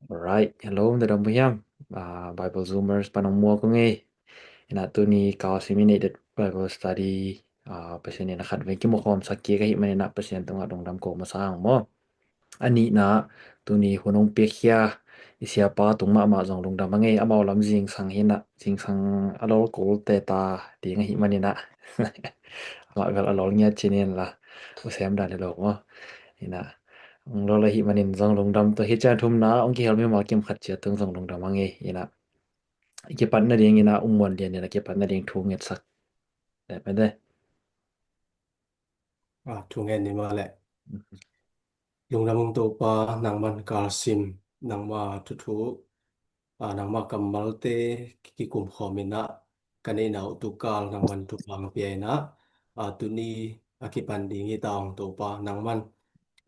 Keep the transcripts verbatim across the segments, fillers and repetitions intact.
Alright, hello, na dam uh hiam? Ah, Bible Zoomers pan hong muak uh ing ei. Ina tuni kal sim i neih det Bible study, ah, Pasian in a khat vei kimukhawmsak kik ahih manin ah Pasian tungah lungdam ko masa ing maw. A nihna, tuni hun hong piakkhia i siapa tung mahmah zong lungdam ing ei, amau lam zingsang hi-in ah, zingsang a lol kul teta ding ahih manin ah. Amah bel a lol ngiat ci-in la, u sem dan hi lo maw. Ina, hong lol ahih manin zong lungdam. Tua hi ciang thumna, hong kihel mimal kim khat ciat tung zong lungdam ing ei. Ina, i kipatna ding ina, U Muan Lian in a kipatna ding thu ngetsak. Dep mete. Ah, thu ngen ni mah leh. Mhm. Lungdam ung Topa, nangman kal sim, nangma thuthu, ah, nangma kammalte kikum khawm in ah, ka neihna uh tu kal nangman thupha hong pia in ah, ah, tuni a kipan ding hi ta ung Topa, nangman,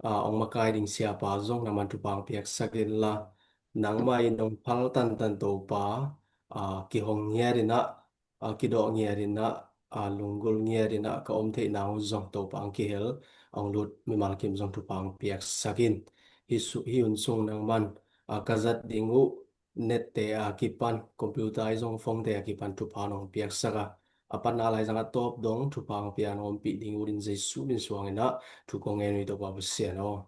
ah, hong makai ding siapa zong nangman thupha hong piaksak inla, nangmah in hong phal tantan Topa, ah, kihong ngiat in ah, ah, kidawh ngiat in ah, ah, lunggulh ngiat in ah ka om theihna uh zong Topa hong kihel, hong lut mimal kim zong thupha hong piaksak in. Hih su-, hih hun sung nangman, ah, ka zat ding uh nette a kipan, computer ahi zong phone te a kipan thupha nong piaksak a, a panna laizang a tawp dong thupha hong pia nong ompih ding uh in Jesu min suang in ah thu kong ngen uh hi Topa Pasian aw.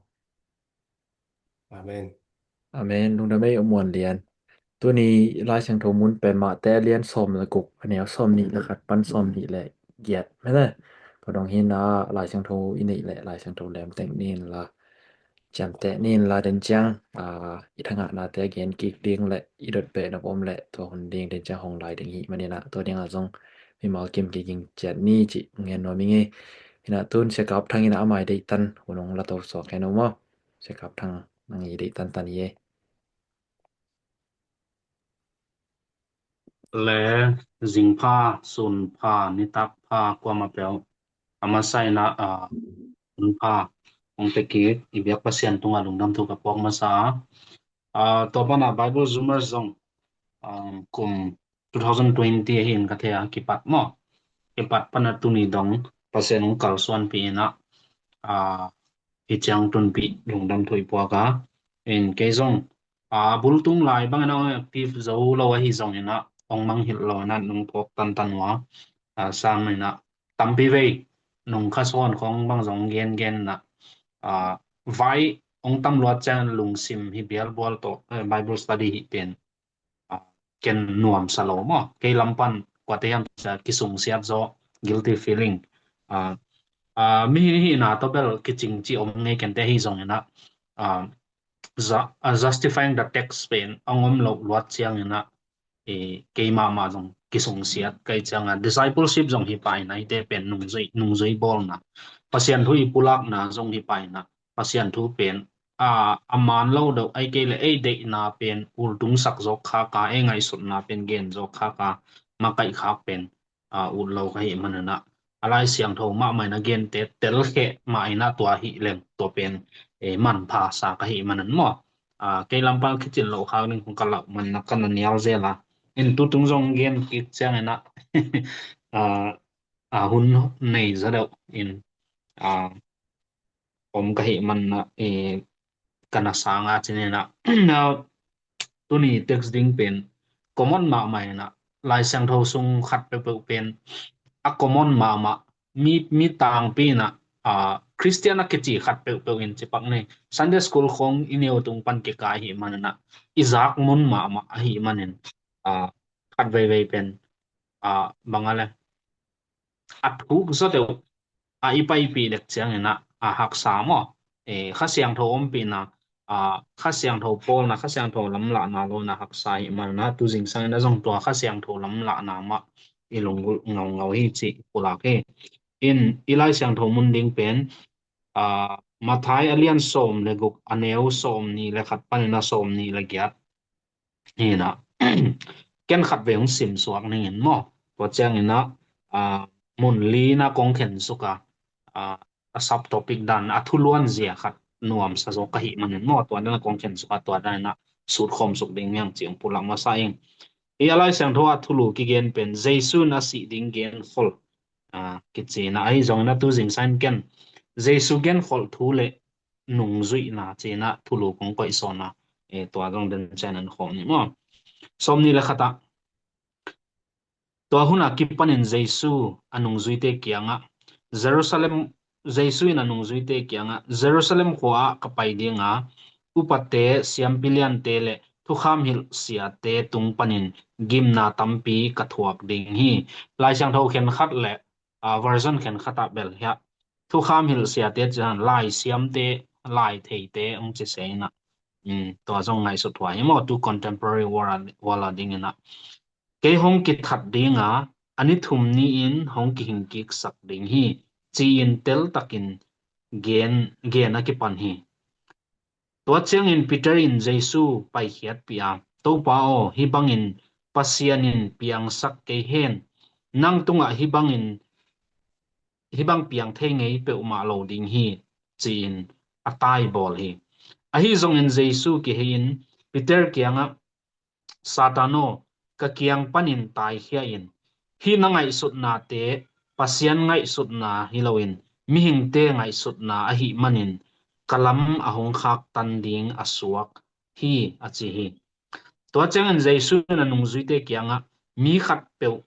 Amen. Amen. Lungdam ei U Muan Lian. Tuni Lai Siangtho mun pen Mate a lian sawm le guk, a neu sawm nih le khat pan sawm nih le giat. Mete. Tua dong hi-in ah Lai Siangtho i neih leh Lai Siangtho lem teng ni inla, ciamteh ni inla, den ciang, ah, i thangahnate gen kik ding le i dot beh nop om leh tua hun ding den ciang hong lai ding hi manin ah, tua ding ah zong mimal kim kiging ciat ni cih ngen nuam ing ei. Ina tun Sia Kap Thang in ah a mai deihtan hun hong la to suak hen uh maw. Sia Kap Thang, nang i deih tantan hi ei. Le zing pha, sun pha, nitak pha, kuamah peuh a masa in ah, ah, hun pha hong pia kik i biak Pasian tungah lungdam thu ka puak masa a. Ah, tua pan ah Bible Zoomers zong, ah, kum two thousand twenty ahi in ka thei a, kipat maw. Kipat pan a tuni dong Pasian hong kalsuanpih in ah, ah, hih ciang tunpih lungdam thu i puak a. In kei zong, ah, bul tung lai bang in ah hong active zo lo ahi zong in ah, hong mangngilh lo in ah nong phawk tantan uh a, ah, sang in ah tampi vei nong kha sawn khong bang zong gengen in ah, ah, vai hong tam luat ciang lungsim hi bialbual tawh, eh, Bible study hih pen, ah, ken nuamsa lo maw. Kei lam pan kuate hiam cia kisungsiat zaw, guilty feeling. Ah, ah, mi hi, hihna tawh bel kicing ci om ngei kente hi zong in ah, ah, za-, ah, justifying the text pen hong om lo luat ciang in ah, eh, kei mahmah zong kisungsiat ka hih ciang a, discipleship zong hi pah in ah, hihte pen nungzui, nungzui bawlna, Pasian thu i pulakna zong hi pah in ah, Pasian thu pen, a, a man lo deuh, ahih kei leh ei deihna pen ultungsak zawk khak a, ei ngaihsutna pen gen zawk khak a, makaih khak pen, a, ut lo ka hih manin ah, a Lai Siangtho mahmah in a gente telkheh mah in ah tua hih leng tua pen, eh, manpha sa ka hih manin maw. A, kei lam pan kicin loh khak ding kong ka lauh manin ah ka na nial zel a. In tutung zong gen kik ciang in ah, a, a, hun nei zaw deuh in, a, om ka hih manin ah, eh, ka na sang a, ci-in ah, tuni text ding pen common mahmah in ah, Lai Siangtho sung khat peuhpeuh pen a common mahmah, mi, mi tangpi in ah, ah, Christian a kici khat peuhpeuh in ci pak ni. Sunday school khong i neu tung pan kikai ahih manin ah, i zak mun mahmah ahih manin, ah, khat veivei pen, ah, bang a le, a thuk zaw deuh a i paipih dek ciang in ah, a haksa maw. Eh, Kha Siangtho ompihna, a, Kha Siangtho pawlna, Kha Siangtho lamlahna lo in ah haksa ahih manin ah, tu zingsang in ah zong tua Kha Siangtho lamlahna mah i lunggulh ngaungau hi cih pulak hi. In i Lai Siangtho mun ding pen, a, Matthai a lian sawm le guk, a neu sawm nih le khat pan in ah sawm nih le giat. Hi in ah, ken khat vei hong sim suak ning in maw. Tua ciang in ah, a, mun li in ah kong khen suk a, a, a subtopic dan, a thuluan zia khat nuamsa zaw ka hih manin maw, tua dan a kong khen suk a, tua dan in ah sut khawm suk ding hi hang cih hong pulak masa ing. Hi a Lai Siangtho a thulu kigen pen Jesu in a sih ding genkhol, a, kici in ah, ahi zongin ah tu zingsang in ken Jesu genkhol thu le nungzuihna ci-in ah thulu kong koih sawn a, Eh, tua zong den ciang en khawm ni maw. Sawmnih le khat ah, tua hun a kipanin Jesu a nungzuite kiangah Jerusalem, Jesu in a nungzuite kiangah, Jerusalem khua ah ka pai dinga, upate, siampi liante le thukham hilh siate tung panin gimna tampi ka thuak ding hi. Lai Siangtho khen khat le, ah, version khen khat ah bel hiah thukham hilh siate ciang lai siamte, lai theite hong ci se inah, um, tua zong ngaihsut huai hi maw, tu contemporary world a, world a ding inah. Kei hong kithat dinga, a ni thum ni-in hong kihing kiksak ding hi, ci-in teltakin gen, gen a kipan hi. Tua ciangin Peter in Jesu paikhiatpih a, Topa aw, hih bangin Pasian in piangsak kei hen, nang tungah hih bangin, hih bang piang thei ngei peuhmah lo ding hi, ci-in a taibawl hi. Ahi zongin Jesu kihei-in Peter kiangah, Satan aw, ka kiang panin taikhia in. Hih na ngaihsutnate Pasian ngaihsutna hi loin mihingte ngaihsutna ahih manin ka lam a hong khaktan ding a suak hi, a ci hi. Tua ciangin Jesu in a nungzuite kiangah, mi khatpeuh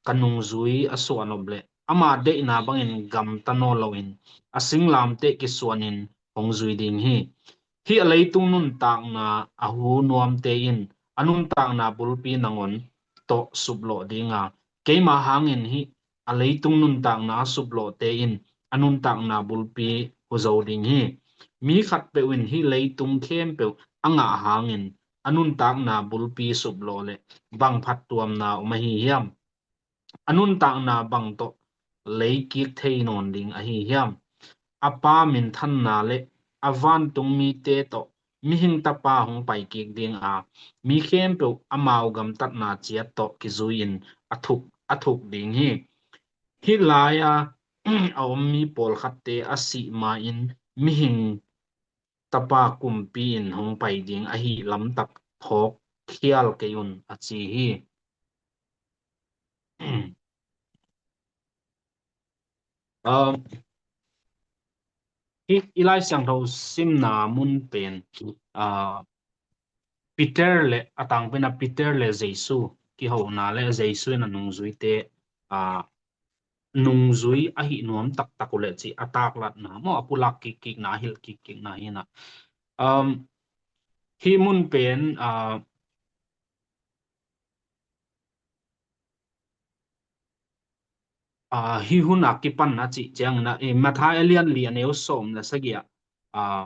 ka nungzui a suah nop leh ama deihna bangin gamta nawn loin a singlamteh kisuanin hong zui ding hi. Hih a leitung nuntakna a hu nuamte in a nuntakna bulpi nangawn tawh suplawh dinga, keima hangin hih a leitung nuntakna a suplawhte in a nuntakna bulpi hu zo ding hi. Mi khatpeuh in hih leitung khempeuh a ngah hangin a nuntakna bulpi suplawh leh bang phattuamna om ahi hiam? A nuntakna bang tawh leikik thei nawn ding ahi hiam? A Pa minthanna le a vantung mite tawh mihing tapa hong paikik dinga, mi khempeuh amau gamtatna ciat tawh kizui-in a thuk, a thuk ding hi. Hih lai-a a om mi pawlkhatte a sih ma-in mihing tapa kumpi in hong pai ding ahi lamtak phawk khial kei un, a ci hi. Um, hih i Lai Siangtho simna mun pen, uh, Peter le, a tangpena Peter le Jesu kihona le Jesu in a nungzuite, uh, nungzui ahi nuam taktak uh le cih a taklatna maw, a pulak kikkikna, a hilh kikkikna hi na. Um, hih mun pen, uh, uh, hih hun a kipan a cih ciangin a, eh, Matthai a lian li a neu sawm le sagih ah, uh,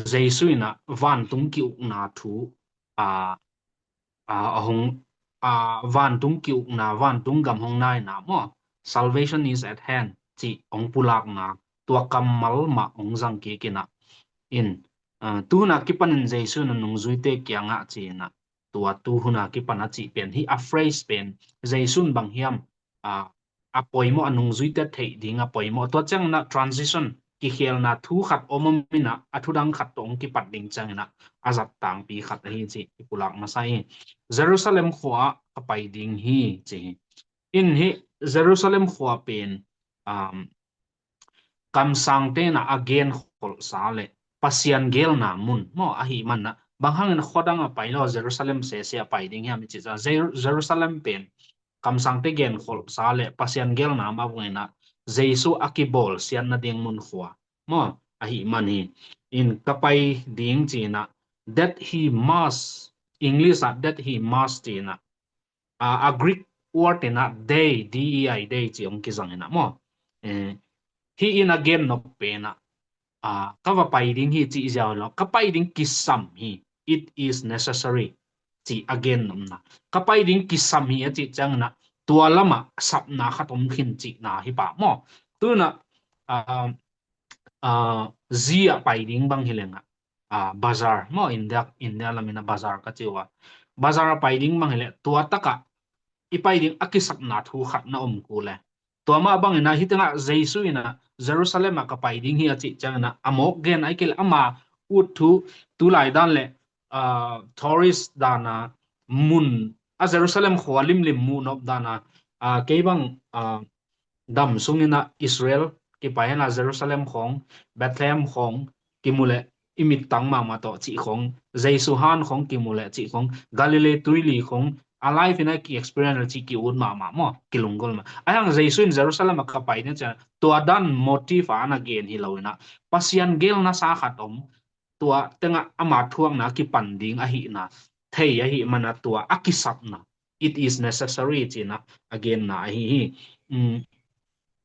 Jesu in a vantung ki-ukna thu, uh, a, a hong, a, vantung ki-ukna, vantung gam hong naina maw, salvation is at hand, cih hong pulakna, tua kammal mah hong zang kik in a, in, a, tu hun a kipanin Jesu in a nungzuite kiangah ci in a, tua tu hun a kipan a cih pen, hih a phrase pen Jesu in bang hiam, a, a poimawh, a nungzuite theih ding a poimawh. Tua ciangin a transition, kikhelna thu khat om om in a, a thu dang khat tawh hong kipat ding ciangin a, a zat tangpi khat ahi cih i pulak masa hi. Jerusalem khua ah ka pai ding hi, ci hi. In hih Jerusalem khua pen, um, kamsangte in a a genkholhsa le Pasian gelna mun maw ahih man a, bang hangin khua dang a pai lo, Jerusalem sese a pai ding hiam i cih ciang, Jer-, Jerusalem pen kamsangte genkholhsa le Pasian gelna mah bangin a Jesu a kibawlsiatna ding mun khua maw ahih man hi. In ka pai ding ci in a, that he must, English ah that he must ci in a, a, a Greek word in a dei, D E I, dei ci hong kizang in a maw. Eh, hih in a gen nop pen a, a, ka va pai ding hi cih ziau lo, ka pai ding kisam hi, it is necessary, cih a gen nopna. Ka pai ding kisam hi a cih ciangin a, tua lamah sapna khat om khin cihna hi pah maw. Tu in a, a, a, zia pai ding bang hi leng a, a, bazar maw, India, India lam in a bazar ka ci uh a. Bazar a pai ding bang hi leh, tua tak ah i pai ding a kisapna thu khat na om kul e. Tua mah bangin a, hih teng ah Jesu in a Jerusalem ah ka pai ding hi a cih ciangin a, a mawk gen ahih kei leh ama ut thu, tulai dan le, ah, tourist dan a mun, a Jerusalem khua limlim muh nop dan a, ah, kei bang, ah, dam sungin a Israel kipai hen la Jerusalem khawng, Bethlehem khawng kimu leh, i mittang mahmah tawh cih khong, Jesu han khong kimu leh cih khong, Galilee tuili khong, a life in a ki-experience cih ki-ut mahmah maw, kilunggulh mah. Ahi hang Jesu in Jerusalem ah ka pai ding ciang, tua dan motive a na gen hi lo in ah, Pasian gelna sa khat om, tua tengah ama thuakna kipan ding ahihna thei ahih mana tua a kisapna, it is necessary ci-in ah a genna ahi hi. Um,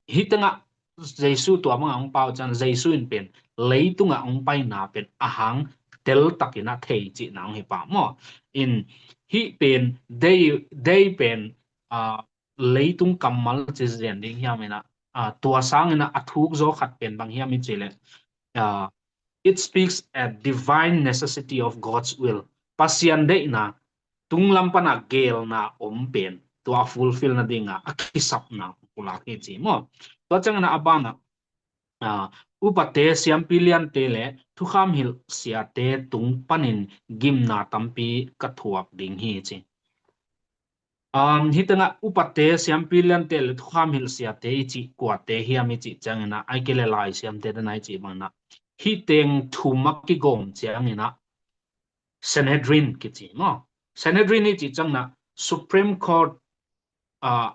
hih tengah Jesu tua bangah hong pau ciang, Jesu in pen leitungah hong paina pen a hang teltakin a thei cihna hong hi pah maw. In hih pen dei, dei pen, ah, leitung kammal ci zian ding hiam in ah, ah, tua sangin ah a thuk zaw khat pen bang hiam i cih leh, ah, it speaks a divine necessity of God's will. Pasian deihna tunglam pana gelna om pen tua a fulfill nadinga a kisapna pulak hi ci maw. Tua ciangin a banah, ah, upate, siampi liante le thukham hilh siate tung panin gimna tampi ka thuak ding hi ci. Um, hih tengah upate, siampi liante le thukham hilh siate i cih kuate hiam i cih ciangin ah, ahih kei leh Lai Siamte te na i cih bangin ah, hih teng thum a kigawm ciangin ah Sanhedrin kici maw. Sanhedrin i cih ciangin ah Supreme Court, ah,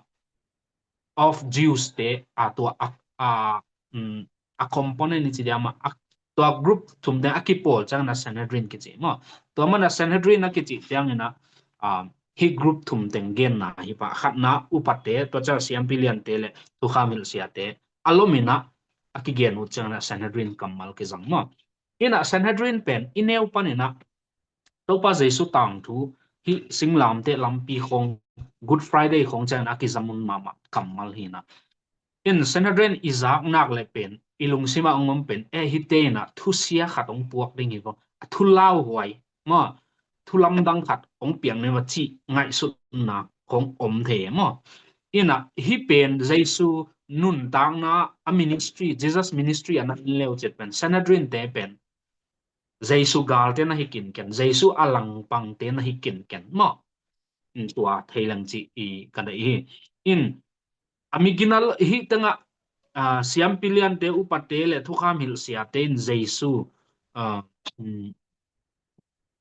of Jews te, ah, tua a, ah, um, a component i ci diam ah, a, tua group thum teng a kipawl ciangin ah Sanhedrin kici maw. Tua mana Sanhedrin a kici ciangin ah, ah, hih group thum teng genna hi pah, khatna upate, tua ciang siampi liante le thukham hilh siate a lomin ah a kigen uh ciangin ah Sanhedrin kammal kizang maw. In ah Sanhedrin pen i neu panin ah Topa Jesu tangthu hih singlamteh lampi khong, Good Friday khong ciangin a kizamun mahmah kammal hi in ah. In Sanhedrin i zak nak le pen i lungsim ah hong om pen, e, hihte in ah thusia khat hong puak ding hi vong, a thu lauhuai maw, thu lamdang khat hong piang ni maw cih ngaihsutna khong om thei maw. In ah hih pen Jesu nuntakna, a ministry, Jesus ministry a na en le uh ciat pen Sanhedrin te pen Jesu galte na hi kinken, Jesu a langpangte na hi kinken maw. In tua thei leng cih i ka deih hi. In a miginal hih tengah, ah, siampi liante, upate le thukham hilh siate in Jesu, ah, um,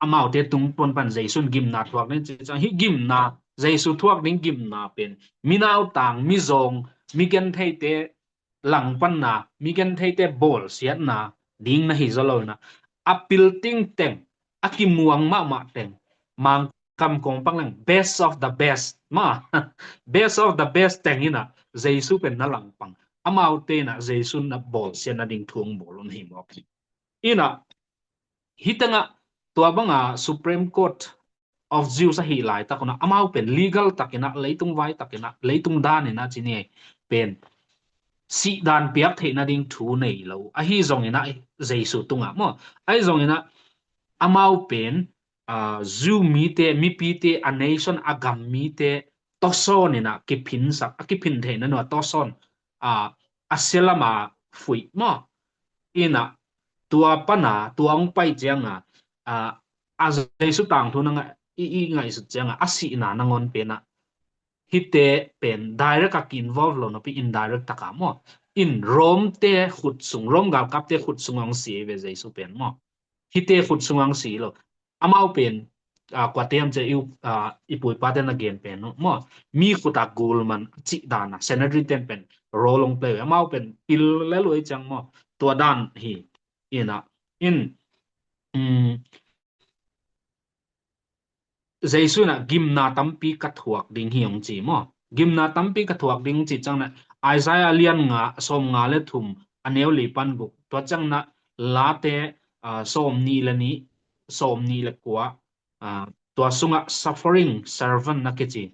amaute tung pon pan Jesu in gimna thuak ding cih ciang, hih gimna, Jesu thuak ding gimna pen minautang, mizawng, mi gentheite langpanna, mi gentheite bawlsiatna ding na hi zaw lo in ah, a pilting teng, a kimuang mahmah teng, Mangkam kong pang leng best of the best maw, best of the best teng in ah Jesu pen na langpang, amaute in ah Jesu na bawlsiat nading thu hong bawl uh hi mawk hi. In ah hih tengah tua banga Supreme Court of Jews ahih laitak un ah amau pen legal takin ah, leitung vai takin ah, leitung dan in ah ci ni ei, pen sihdan piak theih nading thu nei lo. Ahi zongin ah Jesu tungah maw, ahi zongin ah amau pen, ah, Jew mite, mipite, a nation, a gam mite tawsawn in ah kiphinsak, a kiphin theihna nuah tawsawn, ah, a sia lama fuih maw. In ah tua pana tua hong pai cianga, ah, a Jesu tangthu na ngah, i, i ngaihsut cianga a sihna nangawn pen ah hihte pen direct a ki-involve lo napi indirect taka maw. In Rome te khut sung, Rome galkapte khut sung hong si ve Jesu pen maw. Hihte khut sung hong si lo. Amau pen, ah, kuate hiam ci leh, ah, i pu i pate na gen pen uh maw, mi khut a gul man cih dan a Sanhedrin ten pen role hong play uh. Amau pen pil lel uh ei ciang maw, tua dan hi. In ah, in, um, Jesu in ah gimna tampi ka thuak ding hi hong ci maw. Gimna tampi ka thuak ding hong cih ciang in ah Isaiah a lian nga, sawm nga le thum, a neu li pan guk, tua ciang in ah Late, ah, sawm nih le nih, sawm nih le kua, ah, tua sungah suffering servant na kici,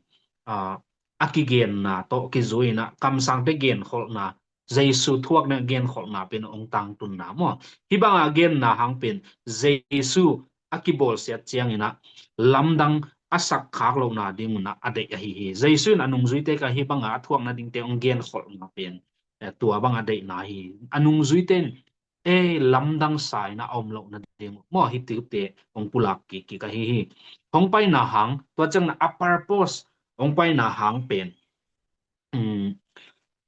ah, a kigenna tawh kizui in ah kamsangte genkholhna, Jesu thuakna genkholhna pen hong tangtunna maw. Hih banga genna hang pen Jesu a kibawlsiat ciangin ah lamdang a sak khak lohna ding un ah a deih ahi hi. Jesu in a nungzuite ka hih banga a thuak nadingte hong genkholhna pen, eh, tua banga deihna hi. A nungzuite in, eh, lamdang sa in ah a om lohna ding uh maw, hih tuate hong pulak kik kik ahi hi. Hong paina hang, tua ciang in ah a purpose hong paina hang pen, um,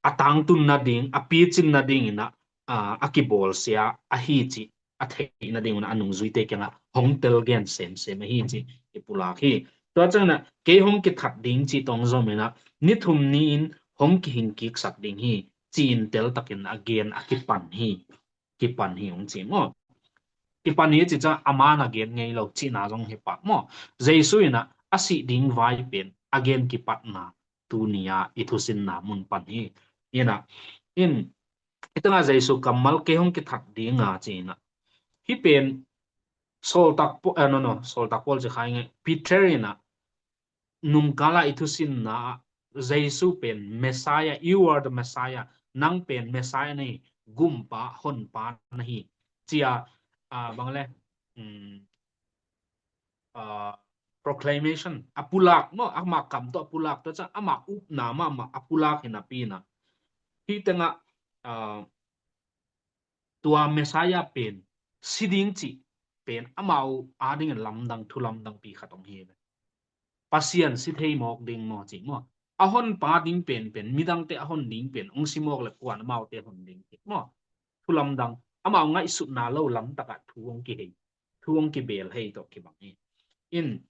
a tangtun nading, a picin nading in ah, ah, a kibawlsia ahi cih a theih nading un a nungzuite kiangah hong tel gen semsem ahi ci i pulak hi. Tua ciangin ah kei hong kithat ding ci tawng zom in ah ni thum ni-in hong kihing kiksak ding hi ci-in teltakin a gen a kipan hi. Kipan hi hong ci maw? Kipan hi ci ciang a man a gen ngei lo cihna zong hi pah maw? Jesu in ah a sih ding vai pen a gen kipatna tuni-a i thusinna mun pan hi. In ah, in, i tangah Jesu kammal kei hong kithat ding a ci in ah, hih pen Sawltak Paul, eh, no, no, Sawltak Paul ci khai ngei, Peter in ah nungkala i thusinna ah Jesu pen Messiah, "You are the Messiah." Nang pen Messiah na hi, gumpa, honpa na hi. Cia, ah, bang le, um, ah, proclamation a pulak maw, amah kam tawh a pulak, tua ciang amah upna mahmah a pulak hi napi in ah, hih tengah, ah, tua Messiah pen si ding cih pen amau adingin lamdang, thu lamdangpi khat hong hi ve. Pasian si thei mawk ding maw cih maw? A honpa ding pen, pen midangte a hon ding pen hong si mawk le kuan amaute hon ding cih maw? Thu lamdang, amau ngaihsutna lo lamtakah thu hong kihei, thu hong kibel hei tawh kibang hi. In,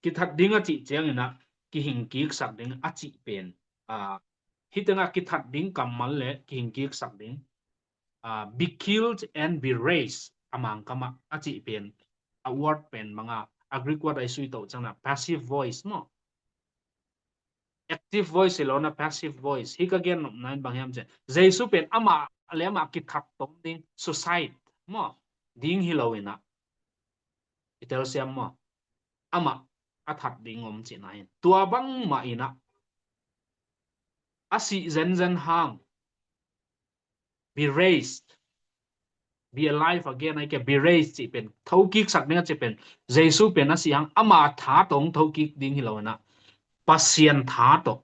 kithat ding a cih ciangin ah kihing kiksak ding a cih pen, ah, hih tengah kithat ding kammal le kihing kiksak ding, ah, "Be killed and be raised," a Mangkam ah a cih pen, a word pen bang a, a Greek word a i sui toh ciangin ah passive voice maw? Active voice hi lo in ah passive voice. Hih ka gen nopna in bang hiam cih leh Jesu pen amah le amah kithat tom ding, suicide maw, ding hi lo in ah, i telsiam maw? Amah a that ding om cihna in, tua bangmah in ah a sih zenzen hang, "Be raised, be alive again," a hi kei, "Be raised" cih pen thokiksak ding a cih pen Jesu pen a sih hang ama tha tawh hong thokik ding hi lo in ah, Pasian tha tawh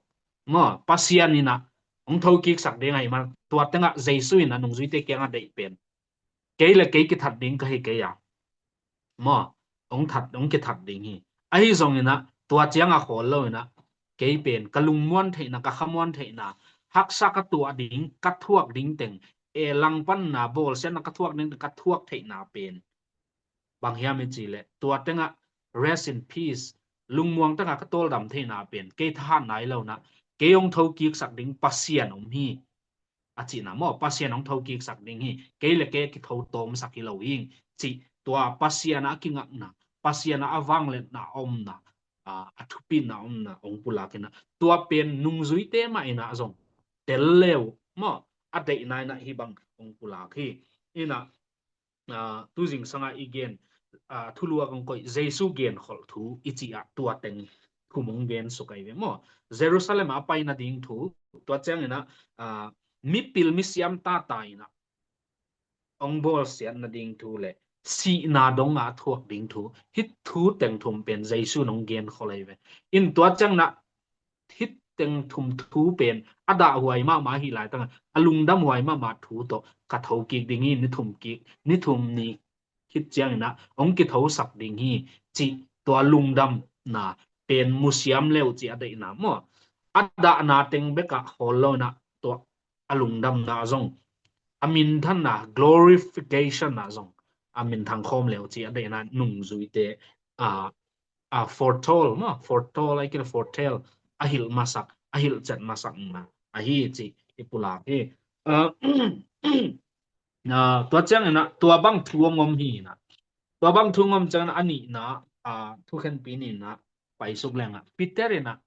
maw, Pasian in ah hong thokiksak ding ahi man, tua tengah Jesu in ah nungzuite kiangah deih pen, "Kei le kei kithat ding ka hi kei a," maw, hong that, hong kithat ding hi. Ahi zongin ah tua ciang a khawl lo in ah, "Kei pen ka lungmuan theihna, ka khamuan theihna, haksa ka tuah ding, ka thuak ding teng, e, langpanna, bawlsiatna ka thuak ding teng, ka thuak theihna pen bang hiam i cih leh tua tengah rest in peace, lungmuang tengah ka tawldam theihna pen kei thahat nai lo in ah, kei hong thokiksak ding Pasian om hi," a cihna maw, Pasian hong thokiksak ding hi, kei le kei a kitho tawmsak hi lo hi, cih, tua Pasian a kingakna, Pasian a vangliatna a omna, a, a thupina a omna hong pulak in ah, tua pen nungzuite mah in ah zong tel le uh maw, a deihna in ah hih bang hong pulak hi. In ah, ah, tu zingsang a i gen, ah, thulu a kong koih Jesu genkholh thu i cih ah tua teng thum hong gen suk ahi ve maw. Jerusalem a pai nading thu, tua ciangin ah, ah, mipil misiam tata in ah hong bawlsiat nading thu le sihna dong a thuak ding thu, hih thu teng thum pen Jesu in hong genkholh ahi ve. In tua ciangin ah hih teng thum thu pen a dahhuai mahmah ahi laitangah, a lungdamhuai mahmah thu tawh ka thokik ding hi, ni thum kik, ni thum ni khit ciangin ah hong kithosak ding hi, cih tua lungdamna pen musiam le uh cih a deihna maw. A dahna teng bekah khawl lo in ah tua a lungdamna zong, a minthanna, glorification na zong a minthang khawm le uh cih a deihna nungzuite, a, a foretold maw, foretold, a hi kei leh foretell, a hilh masak, a hilhcet masakna ahi cih i pulak hi. Ah, ah, tua ciangin ah tua bang thu hong om hi in ah, tua bang thu hong om ciangin ah a nihna, ah, thukhenpi nihna paisuk leng ah, Peter in ah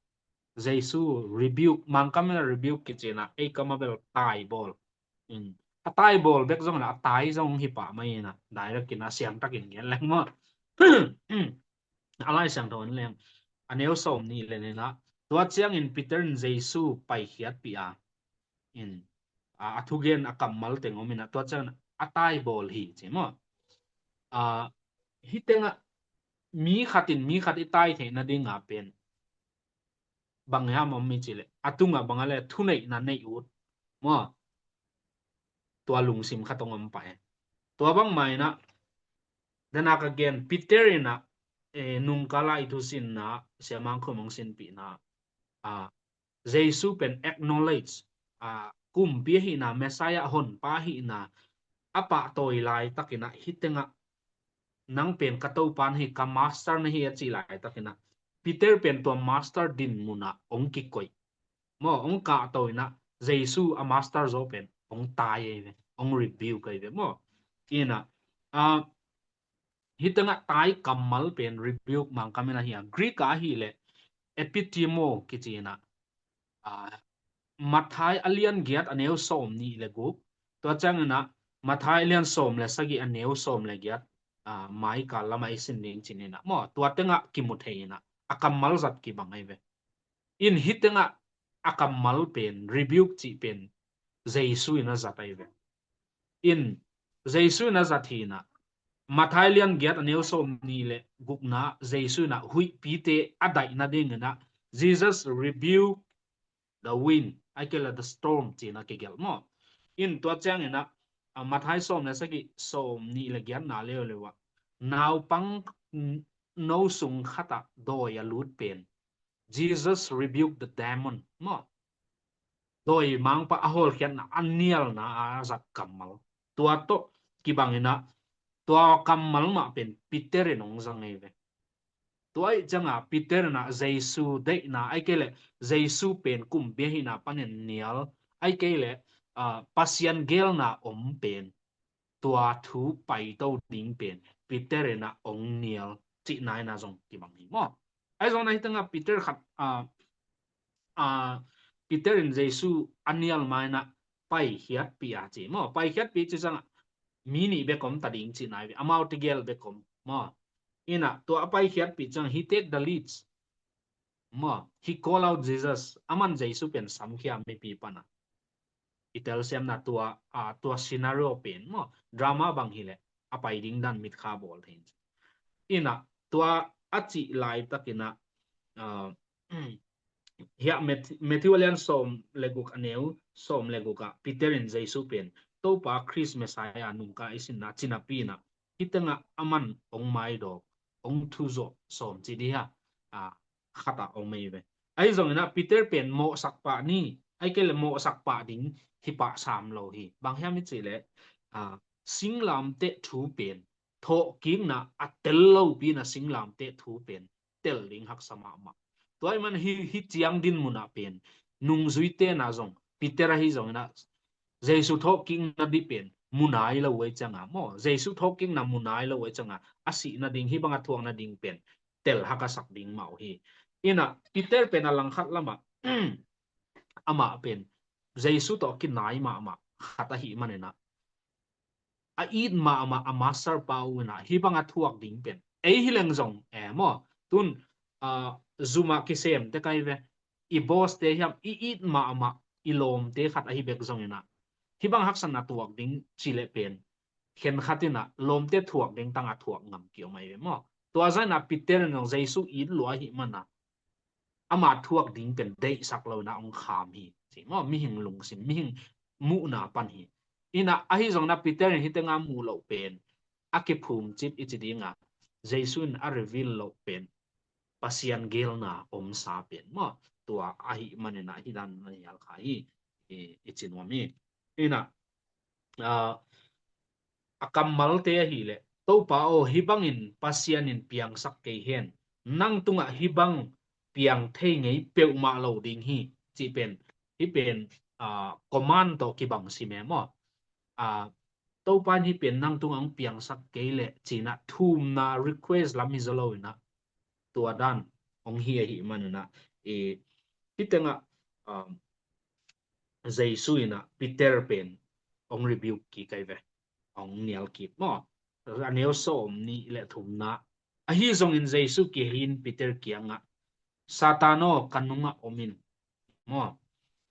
Jesu rebuke, Mangkam in ah rebuke kici in ah, ei kam a bel taibawl. In, a taibawl bek zong in ah, a tai zong hi pah mai in ah, direct in ah siangtakin gen leng maw. A Lai Siangtho in leng, a neu sawm nih le nih in ah, tua ciangin Peter in Jesu paikhiatpih a, in, a, a thugen a kammal teng om in ah, tua ciangin a taibawl hi ci maw. A, hih tengah mi khat in mi khat i tai theih nading a pen bang hiam om i cih leh, a tungah bang a le thuneihna neih ut maw. Tua lungsim khat hong om pah e. Tua bangmah in ah, dan a ka gen, Peter in ah, eh, nungkal a i thusinna, Sia Mang Khum hong sinpihna, ah, Jesu pen acknowledge, ah, kumpi ahihna, Messiah, honpa ahihna, a pahtawi laitakin ah, hih tengah nang pen ka Topa na hi, ka master na hi a cih laitakin ah, Peter pen tua master din munah hong kikoih. Maw, hong kahto in ah, Jesu a master zaw pen hong tai ahi ve, hong rebuke ahi ve maw. In ah, ah, hih tengah tai kammal pen rebuke Mangkam in ahi a, Greek ah ahih leh epitimo kici in ah, ah, Matthai a lian giat a neu sawm nih le guk, tua ciangin ah Matthai a lian sawm le sagih a neu sawm le giat, ah, maikal lamah i sin ding ci-in ah maw, tua tengah kimu thei in ah, a kammal zat kibang ahi ve. In hih tengah a kammal pen, rebuke cih pen Jesu in a zat ahi ve. In Jesu in a zat hi in ah, Matthai lian giat a neu sawm nih le gukna, Jesu in ah huihpite a daih nadingin ah, Jesus rebuke the wind, ahih kei leh the storm ci-in ah kigelh maw. In tua ciangin ah, ah, Matthai sawm le sagih, sawm nih le giatna leuleu ah, naupang n-, no sung khat ah dawi a lut pen, Jesus rebuke the demon maw. Dawi mangpa a hawlkhiatna, a nialna a zat kammal. Tua tawh kibang in ah, tua kammal mah pen Peter in hong zang ahi ve. Tua ahih ciangin ah Peter in ah Jesu deihna, ahih kei leh Jesu pen kumpi ahihna panin nial, ahih kei leh, ah, Pasian geelna om pen, tua thu paito ding pen Peter in ah hong nial cihna in ah zong kibang hi maw. Ahi zongin ah hih tengah Peter khat, ah, ah, Peter in Jesu a nial ma in ah paikhiatpih a ci maw. Paikhiatpih cih ciangin ah mi nih bek om ta ding cihna ahi ve, amau tegel bek om maw. In ah tua a paikhiatpih ciangin he take the leads maw, he call out Jesus, aman Jesu pen samkhia mipi pan ah. I telsiamna tua, ah, tua scenario pen maw, drama bang hi leh a pai ding dan mitkha bawl thei. In ah tua a cih laitakin ah, ah, hiah Math-, Matthew a lian sawm le guk a neu sawm le guk ah Peter in Jesu pen Topa Khrist Messiah nungka i sinna ci napi in ah, hih tengah aman hong maidawk, hong thuzawh sawm ci dih a, ah, khat ah om ahi ve. Ahi zongin ah Peter pen mawhsak pah ni, ahih kei leh mawhsak pah ding hi pah sam lo hi. Bang hiam i cih leh, ah, singlamteh thu pen, thawhkikna a tel lopi in ah singlamteh thu pen tel ding haksa mahmah. Tua ahih man hih, hih ciang din munah pen nungzuite in ah zong, Peter ahi zongin ah, Jesu thawhkikna dih pen mu nai lo uh ahih ciangin maw, Jesu thawhkikna mu nai lo uh ahih ciangin a sih nading, hih bang a thuak nading pen tel hak a sak ding mah uh hi. In ah Peter pen a langkhat lamah amah pen Jesu tawh kinai mahmah khat ahih manin ah, a it mahmah a master pa uh in ah hih bang a thuak ding pen, ei hi leng zong e maw, tun, ah, zum ah kisem tek ahi ve, i boss te hiam, i it mahmah i lawmte khat ahi bek zongin ah, hih bang haksatna thuak ding cih leh pen khenkhat in ah lawmte thuak ding tang a thuak ngam ki-om ahi ve maw. Tua zah in ah Peter in zong Jesu it lua ahih man ah, ama thuak ding pen deihsak lo in ah hong kham hi ci maw, mihing lungsim, mihing muhna pan hi. In ah ahi zongin ah Peter in hih tengah mu loh pen, a kiphum cip i ci ding a, Jesu in a reveal loh pen Pasian geelna omsa pen maw, tua ahih manin ah hih dan na hial kha hi, i, i ci nuam hi. In ah, ah, a kammalte ahih leh, Topa aw, hih bangin Pasian in piangsak kei hen, nang tungah hih bang piang thei ngei peuhmah lo ding hi, cih pen, hih pen, ah, command tawh kibang sim e maw. Ah, Topa in hih pen nang tungah hong piangsak kei leh ci-in ah thumna request lam hi zaw lo in ah, tua dan hong hi ahih manin ah, i, hih tengah, um, Jesu in ah Peter pen hong rebuke kik ahi ve, hong nial kik maw. A neu sawm nih le thumna, ahi zongin Jesu kihei in Peter kiangah, Satan aw, ka nungah om in maw.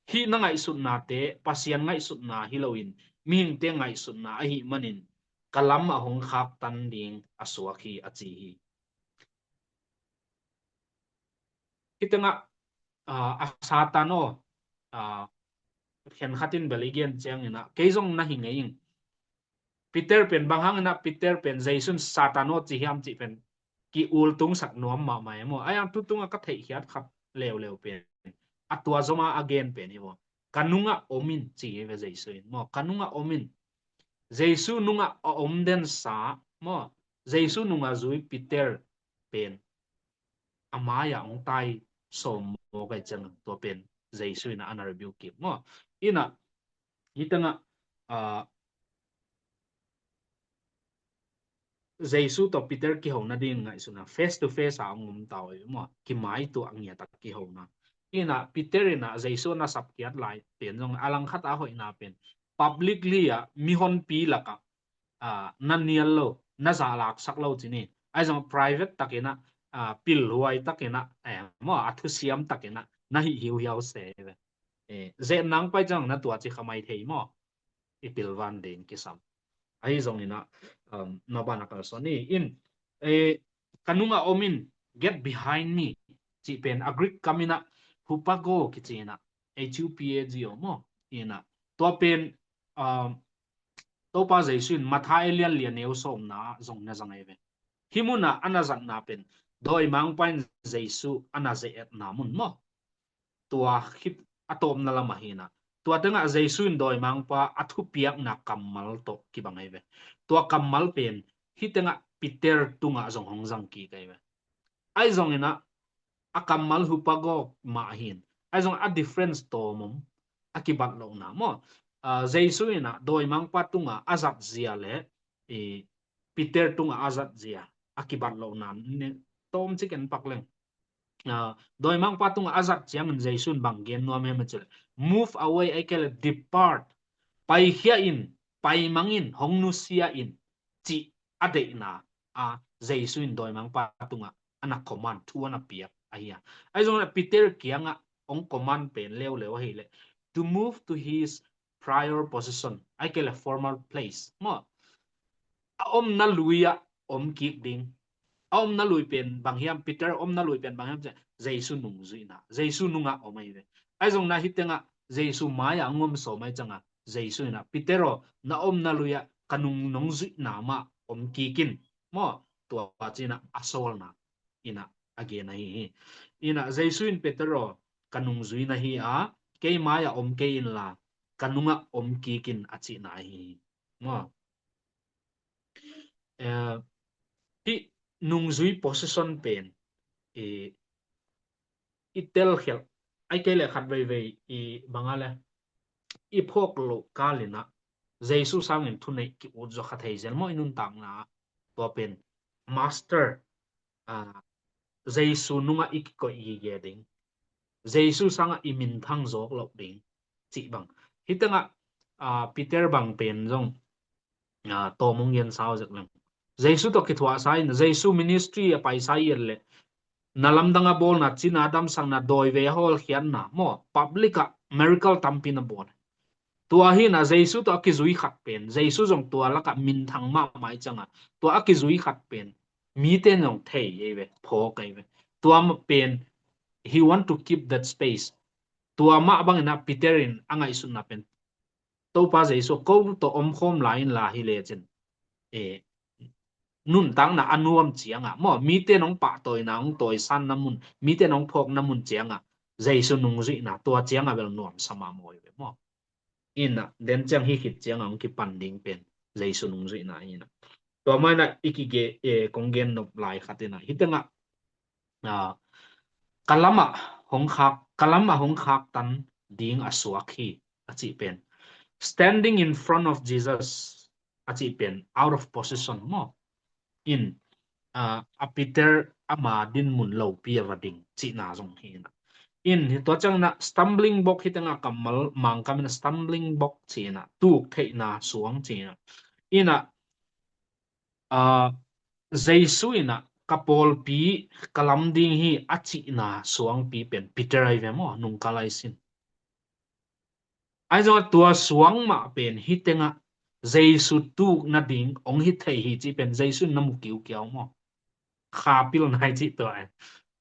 Hih na ngaihsutnate Pasian ngaihsutna hi loin mihingte ngaihsutna ahih manin ka lam a hong khaktan ding a suak hi, a ci hi. Hih tengah, ah, a Satan aw, ah, khenkhat in bel i gen ciangin ah kei zong na hi ngei ing. Peter pen bang hangin ah Peter pen Jesu in Satan aw ci hiam cih pen ki-ultungsak nuam mahmah e maw. Ahi zongin tu tungah ka theihkhiat khat leuleu pen, a tua zom a a gen pen hi maw, ka nungah om in ci hi ve Jesu in maw, ka nungah om in. Jesu nungah a om den sa maw, Jesu nungah zui Peter pen a mai-ah hong tai sawm mawk ai ciang tua pen Jesu in a ana rebuke kik maw. Ina hi tengah, ah, Jesu tawh Peter kiho nading ngaihsun a face to face a hong om ta uh hi maw, kimai tuah ngiat a kihona. Ina Peter ina Jesu na sapkiat lai pen zong a langkhat a hoihna pen publicly a mihonpi lakah, ah, na nial lo, na zahlaksak lo ci ni. Ahi zong private takin a, ah, pilhuai takin a, eh, maw, a thusiam takin a na hih hiuhiau se ve. Eh, zeh nang pai ciang na tua ci kha mai thei maw. I pilvan ding kisam. Ahi zongin a, um, na ban a kalsuan ni in, eh, ka nungah om in, get behind me cih pen a Greek kam in a hupago kici in a, H U P A G O maw. Ina tua pen, um, Topa Jesu in Matthai lian li a neu sawmna ah zong na zang ei ve. Hih munah a na zatna pen dawimangpa in Jesu a na ze-etna mun maw. Tua khit a tawpna lam ahi na. Tua tengah Jesu in dawimangpa a thupiakna kammal tawh kibang ei ve. Tua kammal pen hih tengah Peter tungah zong hong zang kik ei ve. Ahi zongin a, a kammal hupago mah ahin. Ahi zong a difference tawm om, a kibat lohna maw. Ah, Jesu in a dawimangpa tungah a zat zia le, i, Peter tungah a zat zia a kibat lohna tawm ci ken pak leng. Ah, dawimangpa tungah a zat ciangin Jesu in bang gen nuam hiam a cih leh, move away, ahih kei leh depart, paikhia in, paimang in, hong nusia in, cih a deihna a Jesu in dawimangpa tungah a na command, thu a na piak ahi a. Ahi zongin a Peter kiangah hong command pen leuleu ahih leh to move to his prior position, ahih kei leh former place maw. A omna lui ah om kik ding. A omna lui pen bang hiam, Peter omna lui pen bang hiam cih leh Jesu nungzuihna, Jesu nungah om ahi ve. Ahi zongin a hih tengah Jesu mai-ah hong om sawm ai ciangah Jesu in a, Peter aw, na omna lui ah ka nung nong zuihna mah om kik in maw. Tua ci in a a sawlna in a a gen ahi hi. In a Jesu in Peter aw, ka nungzui na hi a, kei mai-ah om kei inla ka nungah om kik in a cihna ahi hi maw. Eh, hih nungzui position pen i, i telkhialh, ahih kei leh khat veivei i bang a leh i phawk loh kal in a Jesu sangin thuneih ki-ut zaw kha thei zel maw i nuntakna ah. Tua pen master, ah, Jesu nungah i kikoih gige ding, Jesu sangah i minthang zawk loh ding cih bang. Hih tengah, ah, Peter bang pen zong, ah, tawm hong gen sau zek leng. Jesu tawh kithuahsa in, Jesu ministry a paisa i et leh na lamdang a bawlna, cina damsakna, dawivei a hawlkhiatna maw, public ah miracle tampi na bawl. Tua hi na Jesu tawh a kizui khat pen, Jesu zong tua lakah minthang mahmah i ciangah tua a kizui khat pen mite in zong thei ei ve, phawk ei ve. Tua pen he want to keep that space. Tua mah bangin a Peter in a ngaihsutna pen Topa Jesu, ko tawh omkhawm lai inla hi lecin, eh, nuntakna a nuam ciangah maw, mite in hong pahtawina, hong tawisanna mun, mite in hong phawkna mun ciangah Jesu nungzuihna, tua ciangah bel nuamsa mahmah hi ve maw. Ina den ciang hih khit ciangah hong kipan ding pen Jesu nungzuihna ina. Tua mah ina i kige, eh, kong gen nop lai khat ina hih tengah, ah, ka lamah hong khak, ka lamah hong khaktan ding a suak hi a cih pen. Standing in front of Jesus a cih pen out of position maw. In, ah, a Peter ama din mun lopi a va ding cihna zong hi ina. In hi tua ciangin a stumbling block, hih tengah kammal Mangkam in a stumbling block ci ina, tuk theihna suang ci ina. Ina, ah, Jesu ina ka pawlpi ka lam ding hi a cihna suangpi pen Peter ahi ve maw, nungkal ai sin. Ahi zongah tua suang mah pen hih tengah Jesu tuk nading hong hi thei hi cih pen Jesu in na mu kiukiau maw. Kha pil nai cih tua e.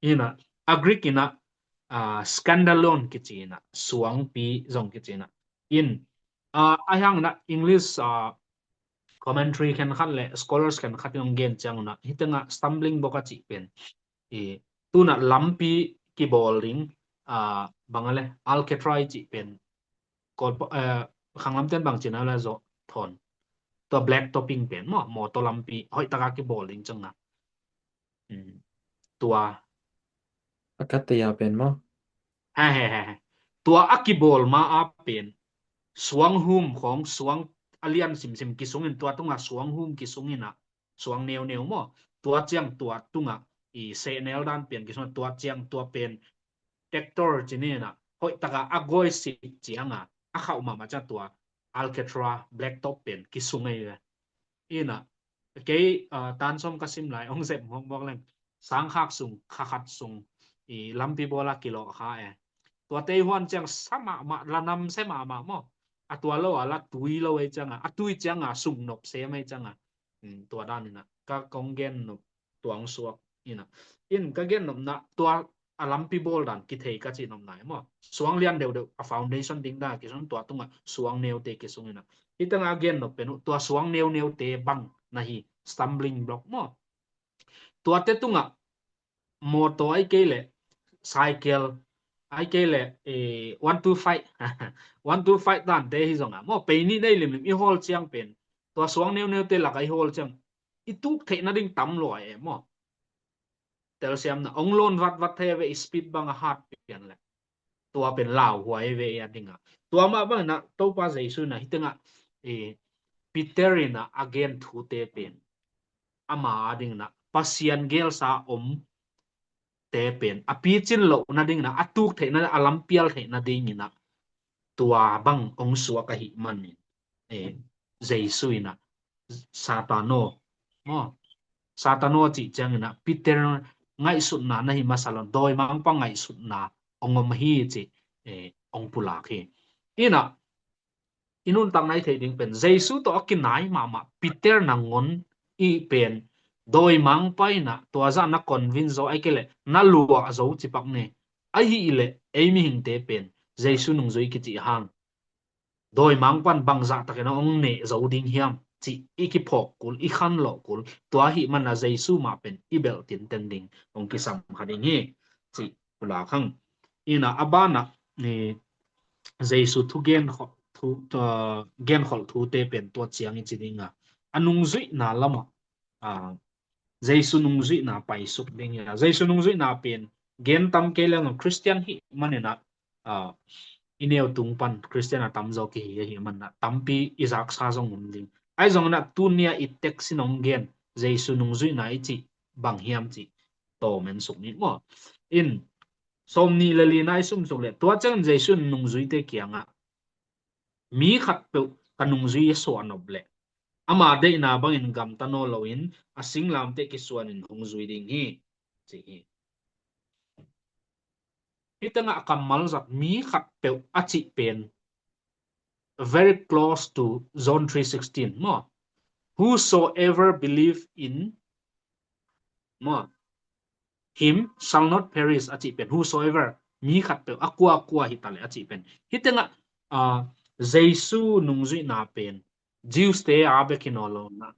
Ina, a Greek ina, ah, scandalon kici ina, suangpi zong kici ina. In, ah, a hiang ina English, ah, commentary khenkhat le scholars khenkhat in hong gen ciang ina, hih tengah stumbling block a cih pen i, tuna lampi kibawl ding, ah, bang a le, alcatraz cih pen, Kawl, eh, khanglamten bang cihna le zawh thawn. tua black topping pen maw, mawtaw lampi hoih taka kibawl ding cianga. Tua a ka tei a pen maw? He he he he. Tua a kibawl ma a pen suang hum khawng, suang a lian simsim kisungin, tua tunga suang hum kisungin ah suang neuneu maw. Tua ciang tua tunga i sehnel dan pen kisung, tua ciang tua pen tractor cinin ah hoih taka a gawi sip cianga a khauh mahmah ciang tua alcatraz black top pen kisung ei ve. Ina kei tan sawm ka sim lai ong zep mawkmawk leng, sangkhak sung, khakhat sung i lampi bawla kilawh kha e. Tua tei huan ciang sa mahmah, la nam se mahmah maw. A tua lo a la tui lo ei cianga, a tui cianga sung nop sem ei cianga. Tua dan ina ka kong gen nop tua ong suak ina. In ka gen nopna tua a lampi bawl dan kithei ka cih nopna e maw. Suang lian deuhdeuh a foundation ding dan kisun, tua tunga suang neute kisung ina. Hih tanga gen nop pen uh tua suang neuneute bang na hi, stumbling block maw. Tuate tunga mawtaw ai kei leh cycle ai kei leh one two five, one two five dante hi zonga maw, pei nih nei limlim i hawl ciang pen tua suang neuneute laka i hawl ciang i tuk theih nading tam lua e maw. Telsiamna ong lawn vatvat thei ve, i speed bang a hat pian le tua pen lauhuai ve a dinga. Tua mah bangina Topa Jesu ina hitenga Peter ina a gen thute pen ama a dingina Pasian gelsa om te pen a picin loh nadingina, a tuk theih nading, a lampial theih nadingina tua bang ong suak ahih manin Jesu ina Satano maw, Satano cih ciangina Peter ngaihsutna na hi masa lo, dawimangpa ngaihsutna ong om hi cih ong pulak hi. Ina i nuntakna i theih ding pen Jesu tawh a kinai mahmah Peter nangawn i pen dawimangpa ina tua zah na convince zo ai kei leh na luah zo cipak ne. Ahi i leh ei mihingte pen Jesu nungzui kicih hang dawimangpan bangzah takin ong neh zo ding hiam cih i kiphawk kul, i khanlawh kul. Tua ahih mana Jesu mah pen i belh tinten ding ong kisam kha ding hi cih pulak hang. Ina a bana Jesu thu genkholh thute pen tua ciang i ci dinga a nungzuihna lama Jesu nungzuihna paisuk ding hi a. Jesu nungzuihna pen gen tam kei leng Christian hih manina i neu tung pan Christian a tamzaw kihi ahih manina tampi i zaksa zong um ding. Ahi zongina tunia i teksin ong gen Jesu nungzuihna i cih bang hiam cih tawm en suk ni maw. In sawm nih le lina i sumsuk leh tua ciangin Jesu in nungzuite kiangah mi khatpeuh ka nungzui a suah nop leh ama deihna bangin gamta nawn loin a singlamteh kisuanin hong zui ding hi ci hi. Hih tengah a kammal zat mi khatpeuh a cih pen very close to John three sixteen maw. Whosoever believe in maw him shall not perish a cih pen whosoever, mi khatpeuh a kuakua hi ta leh a cih pen. Hih tengah Jesu nungzuihna pen Jews te a bek hi nawn lo ina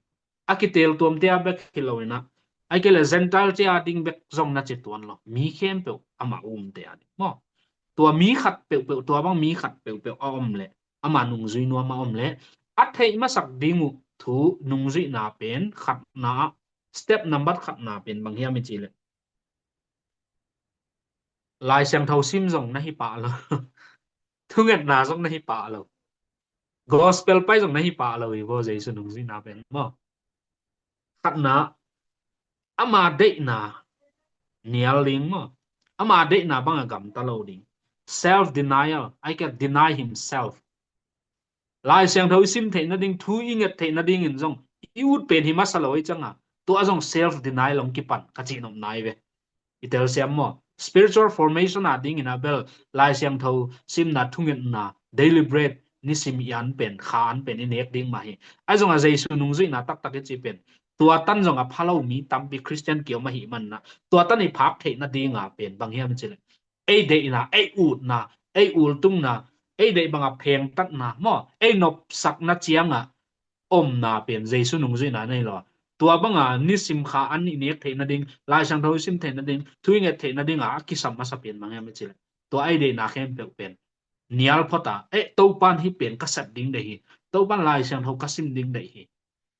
a kitel tuamte a bek hi lo ina ai kei leh Gentile te a ding bek zong na ci tuan lo, mi khempeuh amah umte a ding maw. Tua mi khat peuhpeuh, tua bang mi khat peuhpeuh a om leh ama nungzui nuam a om leh a theih masak ding uh thu nungzuihna pen khatna step number khatna pen bang hiam i ci leh Lai Siangtho sim zong na hi pah lo. Thungetna zong na hi pah lo. Gospel pai zong na hi pah lo hi vaw Jesu nungzuihna pen maw. Khatna ama deihna nial ding maw. Ama deihna banga gamta lo ding. Self denial, ai kei leh deny himself. Lai Siangtho i sim theih nading, thu i nget theih nadingin zong i ut pen hi masa lo i canga tua zong self denial ong kipan ka cih nopna i ve. I telsiam maw? Spiritual formation a dingin a bel Lai Siangtho simna, thungetna, daily bread nisim i an pen, kha an pen i nek ding mah hi. Ahi zongah Jesu nungzuihna taktak i ci pen tua tan zongah pha lo mi tampi Christian kiom ahih manina tua tan i phak theih nadinga pen bang hiam i ci leh ei deihna, ei utna, ei ultungna, ei deih banga phengtatna maw, ei nopsakna cianga omna pen Jesu nungzuihna nei lo. Tua banga nisim kha an i nek theih nading, Lai Siangtho i sim theih nading, thu i nget theih nadinga a kisam masa pen bang hiam i ci leh tua ei deihna khempeuh pen nial phota, eh, Topan hih pen ka sep ding deih hi, Topan Lai Siangtho ka sim ding deih hi.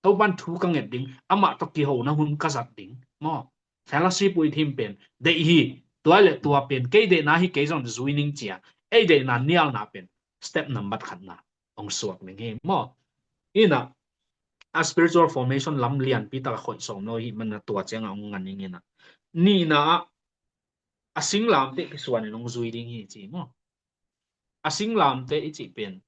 Topan thu ka nget ding, amah tawh kihona hun ka zat ding maw. Fellowship with him pen deih hi. Tua le tua pen kei deihna hi kei zong zui ning cia, ei deihna nialna pen step nambat khatna hong suak ning hi maw. Ina a spiritual formation lam lianpi taka khoih sawm lo hi mana tua cianga hong ngan ning ina. Nihna ah a singlamteh kisuan in hong zui ding hi ci maw. A singlamteh i cih pen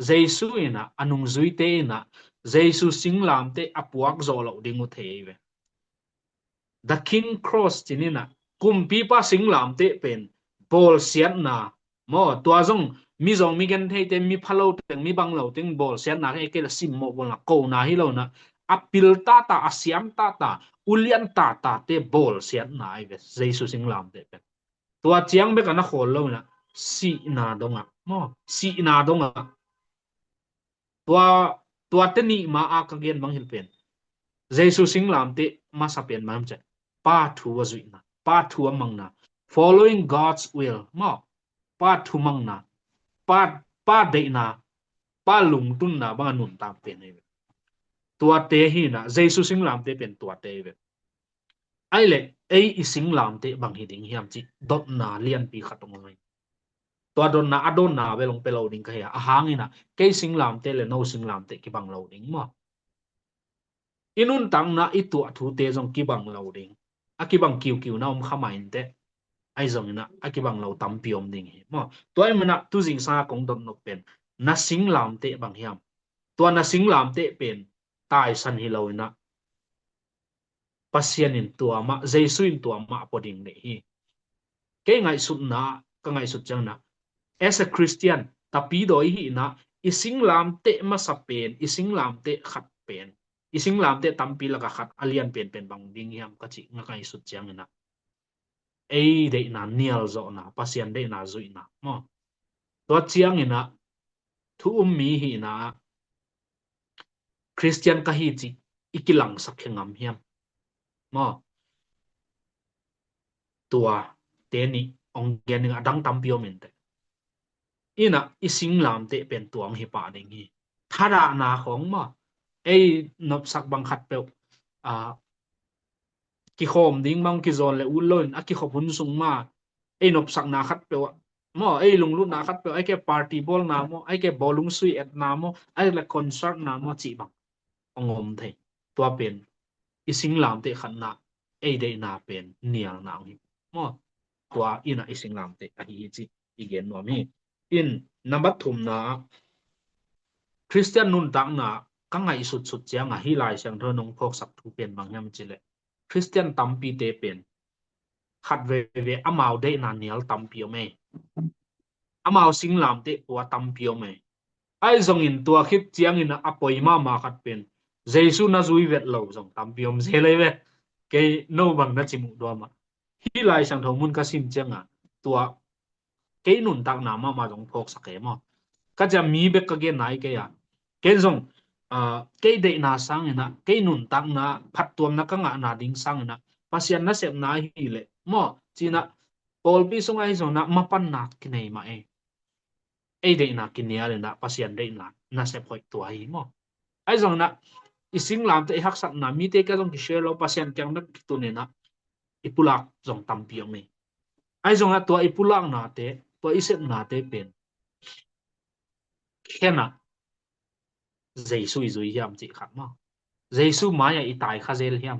Jesu ina a nungzuite ina Jesu singlamteh a puak zawh loh ding uh thei ve. The King Cross cin ina kumpipa singlamteh pen bawlsiatna maw, tua zong mi zong mi gentheite, mi phalo teng, mi banglo teng bawlsiatna, kei la simmawh bawlna kona hi lona a pil tata, a siam tata, ulian tata te bawlsiatna ai ve Jesu singlamteh pen. Tua ciang bek a na khawl lo ina sihna dongah maw, sihna dongah tua, tua te nih ma a ka gen bang hil pen Jesu singlamteh masa pen bang him ceh, Pa thu a zuihna, Pa thu a mangna, following God's will maw, Pa thu mangna, Pa, Pa deihna, Pa lungtunna bang a nuntak pen hi ve. Tuate hi ina Jesu singlamteh pen tuate hi ve. Ai le ei i singlamteh bang hi ding hiam cih dotna lianpi khat hong om hi. Tua dotna a dotna bel hong pe lo ding ka hi a, a hang ina kei singlamteh le no singlamteh kibang lo ding maw. I nuntakna i tuah thute zong kibang lo ding, a kibang kiukiuna om kha mah inteh. Ai zong ina a kibang lo tampi om ding hi maw. Tua i mana tuzing sanga kong dot nop pen na singlamteh bang hiam. Tua na singlamteh pen taisan hi lo ina Pasian in tua mah, Jesu in tua mah a pua ding deih hi. Kei ngaihsutna, ka ngaihsut ciangna as a Christian tapidaw i hihna, i singlamteh masa pen, i singlamteh khat pen, i singlamteh tampi laka khat a lian penpen bang ding hiam ka cih nga ngaihsut ciangina ei deihna nialzawhna, Pasian deihna zuihna maw. Tua ciangina thu um mi hihna ah Christian ka hi cih i kilangsak khe ngam hiam maw. Tua te nih hong gen ding a dang tampi om inteh. Ina i singlamteh pen tua hong hi pah ding hi. Thadahna khawng maw, ei nopsak bang khat peuh a kikhawm ding bang kizawn le ut loin a kikhop hun sung ma ei nopsakna khat peuh ah maw, ei lunglutna khat peuh, ai ke party bawlna maw, ai ke bawlung sui etna maw, ai le concert na maw cih bang hong om thei. Tua pen i singlamteh khatna ei deihna pen nialna hong hi maw. Tua ina i singlamteh ahi hi cih i gen nuam hi. In nambat thumna Christian nuntakna ka ngaihsutsut cianga hih Lai Siangtho nong phawksak thu pen bang hiam cileh Christian tampite pen khat veve amau deihna nial tampi om ei. Amau singlamteh pua tampi om ei. Ai zongin tua khit ciangin a poi mahmah khat pen Jesu na zui vet lo zong tampi om zel ei ve. Kei no bang na ci muh duam ah. Hih Lai Siangtho mun ka sim cianga tua kei nuntakna mahmah zong phawksak e maw. Ka cia mi bek ka genna hi kei a. Ken zong kei deihna sangina, kei nuntakna phattuamna ka ngahna ding sangina Pasian nasepna ahi leh maw cina pawlpi sunga hi zongna mapanna kinei mah ei. Ei deihna kinialina Pasian deihna nasep hoih tua hi maw. Ai zongina i singlamteh i haksatna mite ka zong kishare lo Pasian kiang na kitunina i pulak zong tampi om ei. Ai zongina tua i pulaknate, tua i sepnate pen khena Jesu i zui hiam cih khat maw. Jesu mai-ah i tai kha zel hiam.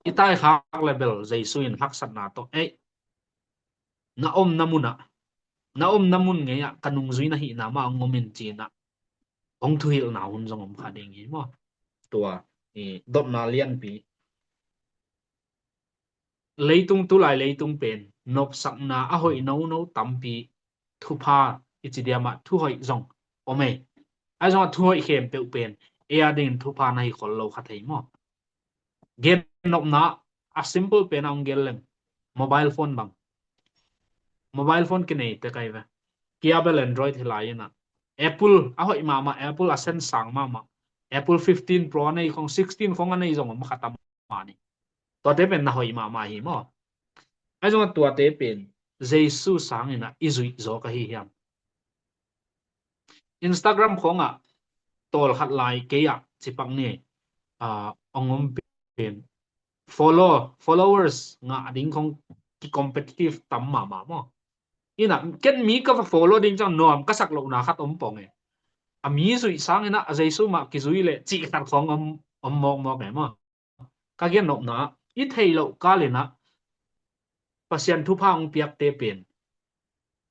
I tai khak le bel Jesu in haksatna tawh ei na omna munah, na omna mun ngei-ah ka nungzui na hihna mah hong om in cina hong thuhilhna hun zong om kha ding hi maw. Tua i dotna lianpi leitung tulai leitung pen nopsakna a hoih nono tampi thupha i ci diamah thuhoih zong om ei. Ai zongah thuhoih khempeuh pen ei a dingin thupha na hi khol lo kha thei maw. Gen nopna a simple pen a hong gen leng mobile phone bang. Mobile phone kinei tek ai ve. Kia bel Android hi lai ina Apple a hoih mahmah, Apple a sen sang mahmah. Apple fifteen Pro a nei khong, sixteen khong a nei zong om kha tam mah ni. Tuate pen na hoih mahmah hi maw. Ai zongah tuate pen Jesu sangina i zuih zaw ka hi hiam. Instagram khongah tawlkhat lai kei ah cipak ni. ah, ong om pen follow, followers ngah ding khong ki competitive tam mahmah maw. Ina ken mi ka va follow ding ciang nuam ka sak lohna khat om pong e. A mi zuih sang ina a Jesu mah kizui le cih khat khong om, om mawkmawk e maw. Ka gen nopna i theih loh kal ina Pasian thupha hong piakte pen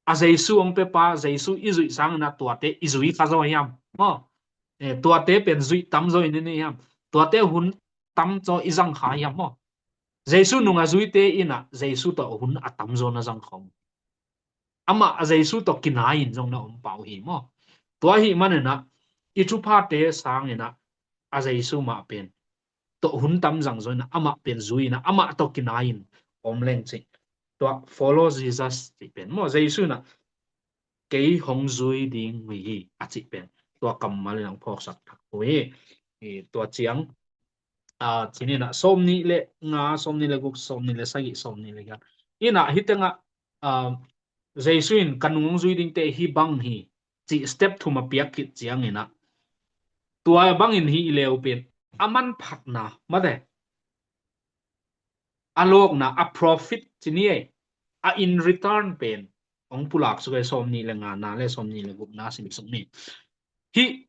a Jesu hong pia pa, Jesu i zuih sang ina tuate i zui kha zaw hiam maw. Eh, tuate pen zuih tam zaw ina ni hiam. Tuate hun tam zaw i zang kha hiam maw. Jesu nung a zuite ina Jesu tawh hun a tam zaw na zang khong. Amah a Jesu tawh kinai in zong na om pau hi maw. Tua hi manina i thuphate sang ina a Jesu mah pen tawh hun tam zang zaw ina amah pen zui ina amah tawh kinai in om leng cih. Tua follow Jesus cih pen maw Jesu ina kei hong zui ding mi hi a cih pen tua kammal in ang phawksak thak hi. Tua ciang a, cini na sawm nih le nga, sawm nih le guk, sawm nih le sagih, sawm nih le giat. Ina hi tengah, a, Jesu in ka nung hong zui dingte hi bang hi cih step thum a piak khit ciang ina tua bangin hi i leu pen a manphatna mate a lawkna a profit cini ei a in return pen hong pulak suk e. Sawm nih le nga na le sawm nih le guk na sim suk ni. Hih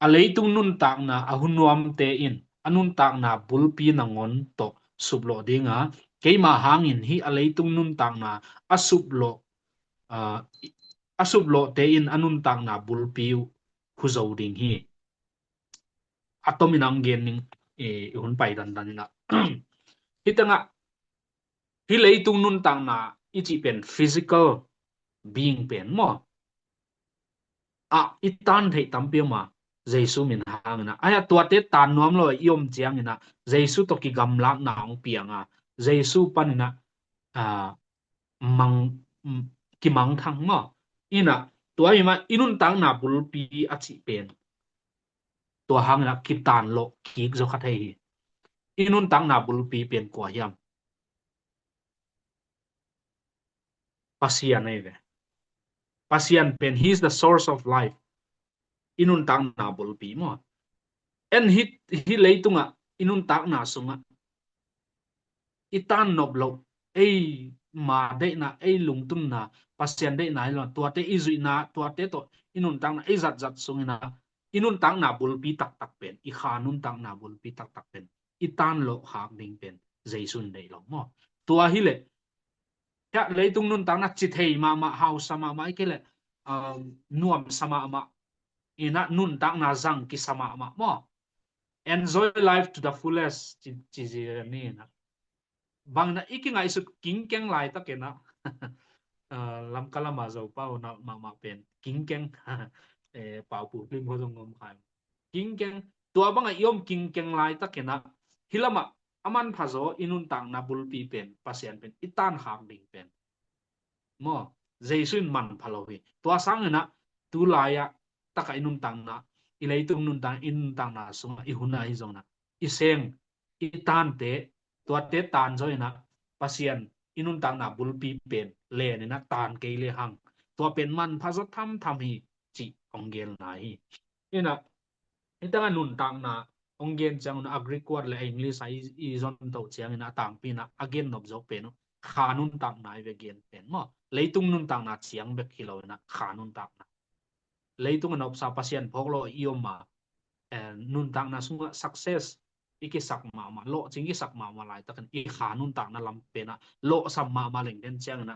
a leitung nuntakna a hun nuamte in a nuntakna bulpi nangawn tawh suplawh dinga keima hangin hih a leitung nuntakna a suplawh, a, a suplawhte in a nuntakna bulpi uh huzo ding hi. A tomin ang gen ning i hun pai dandan ina hi tengah hi leitung nuntakna i cih pen physical being pen maw. A i tan theih tampi om a Jesu min hangina ai a tuate tan nuam lo i om ciangina Jesu tawh kigamlakna hong pianga Jesu panina a mang kimangthang maw. Ina tua hi ma i nuntakna bulpi a cih pen tua hangina kitan lo kik zo kha thei hi. I nuntakna bulpi pen kua hiam? Pasian ei ve. Pasian pen he is the source of life. I nuntakna bulpi maw. En hi, hi leitunga i nuntakna sunga i tan nop lo ei ma deihna ei lungtunna Pasian deihna hi lo tuate i zuihna tuate tawh i nuntakna ei zatzat sungina i nuntakna bulpi taktak pen i kha nuntakna bulpi taktak pen i tan lo hak ding pen Jesu in deih lo maw. Tua hi le hiah leitung nuntakna ci thei mahmah hausa mahmah i kei le nuamsa mahmah ina nuntakna zang kisa mahmah maw. Enjoy life to the fullest ci, ci zi ni ina bangna i kingaihsut kingkeng laitak ina lamka lama zo pau na mahmah pen kingkeng pau pu lim ho zong ngom khai kingkeng tua banga i om kingkeng laitak ina hi lama a manpha zaw i nuntakna bulpi pen Pasian pen i tan hak ding pen maw Jesu in manpha lo hi. Tua sangina tu laia taka i nuntakna i leitung nuntak i nuntakna sunga i huna hi zongna i seng i tante tuate tan zaw ina Pasian i nuntakna bulpi pen lenina tan kei le hang tua pen manpha zaw thamtham hi cih hong gelna hi. Ina hi tanga nuntakna hong gen cianguna a Greek word le a English a i, i zon toh ciangina a tangpina a gen nop zawk pen uh kha nuntakna i ve gen pen maw. Leitung nuntakna ciang bek hi lo ina kha nuntakna leitung a nopsa Pasian phawk lo i om a nuntakna sunga success i kisak mahmah lawhcing kisak mahmah laitakin i kha nuntakna lam pena lawhsam mahmah lengden ciangina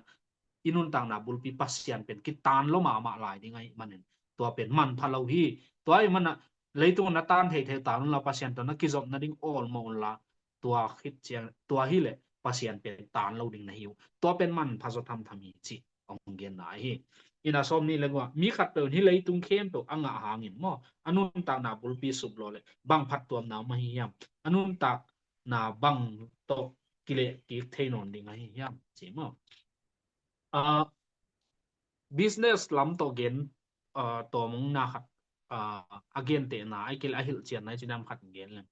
i nuntakna bulpi Pasian pen kitan lo mahmah lai ding ahi manin tua pen manpha lo hi. Tua ahi mana leitung na tan theithei tan unla Pasian tawh na kizopna ding awlmawh unla tua khit ciang tua hi le Pasian pen tan lo ding na hi uh. Tua pen manpha zaw thamtham hi cih hong genna ahi. Ina sawm nih le gua mi khat peuh hi leitung khempeuh a ngah hangin maw a nuntakna bulpi sup lo le bang phattuamna om ahi hiam? A nuntakna bang tawh kileh kik thei nawn ding ahi hiam ci maw? Business lam tawh gen tawmung na khat a gentehna ai kil a hilhcianna i cinam khat gen leng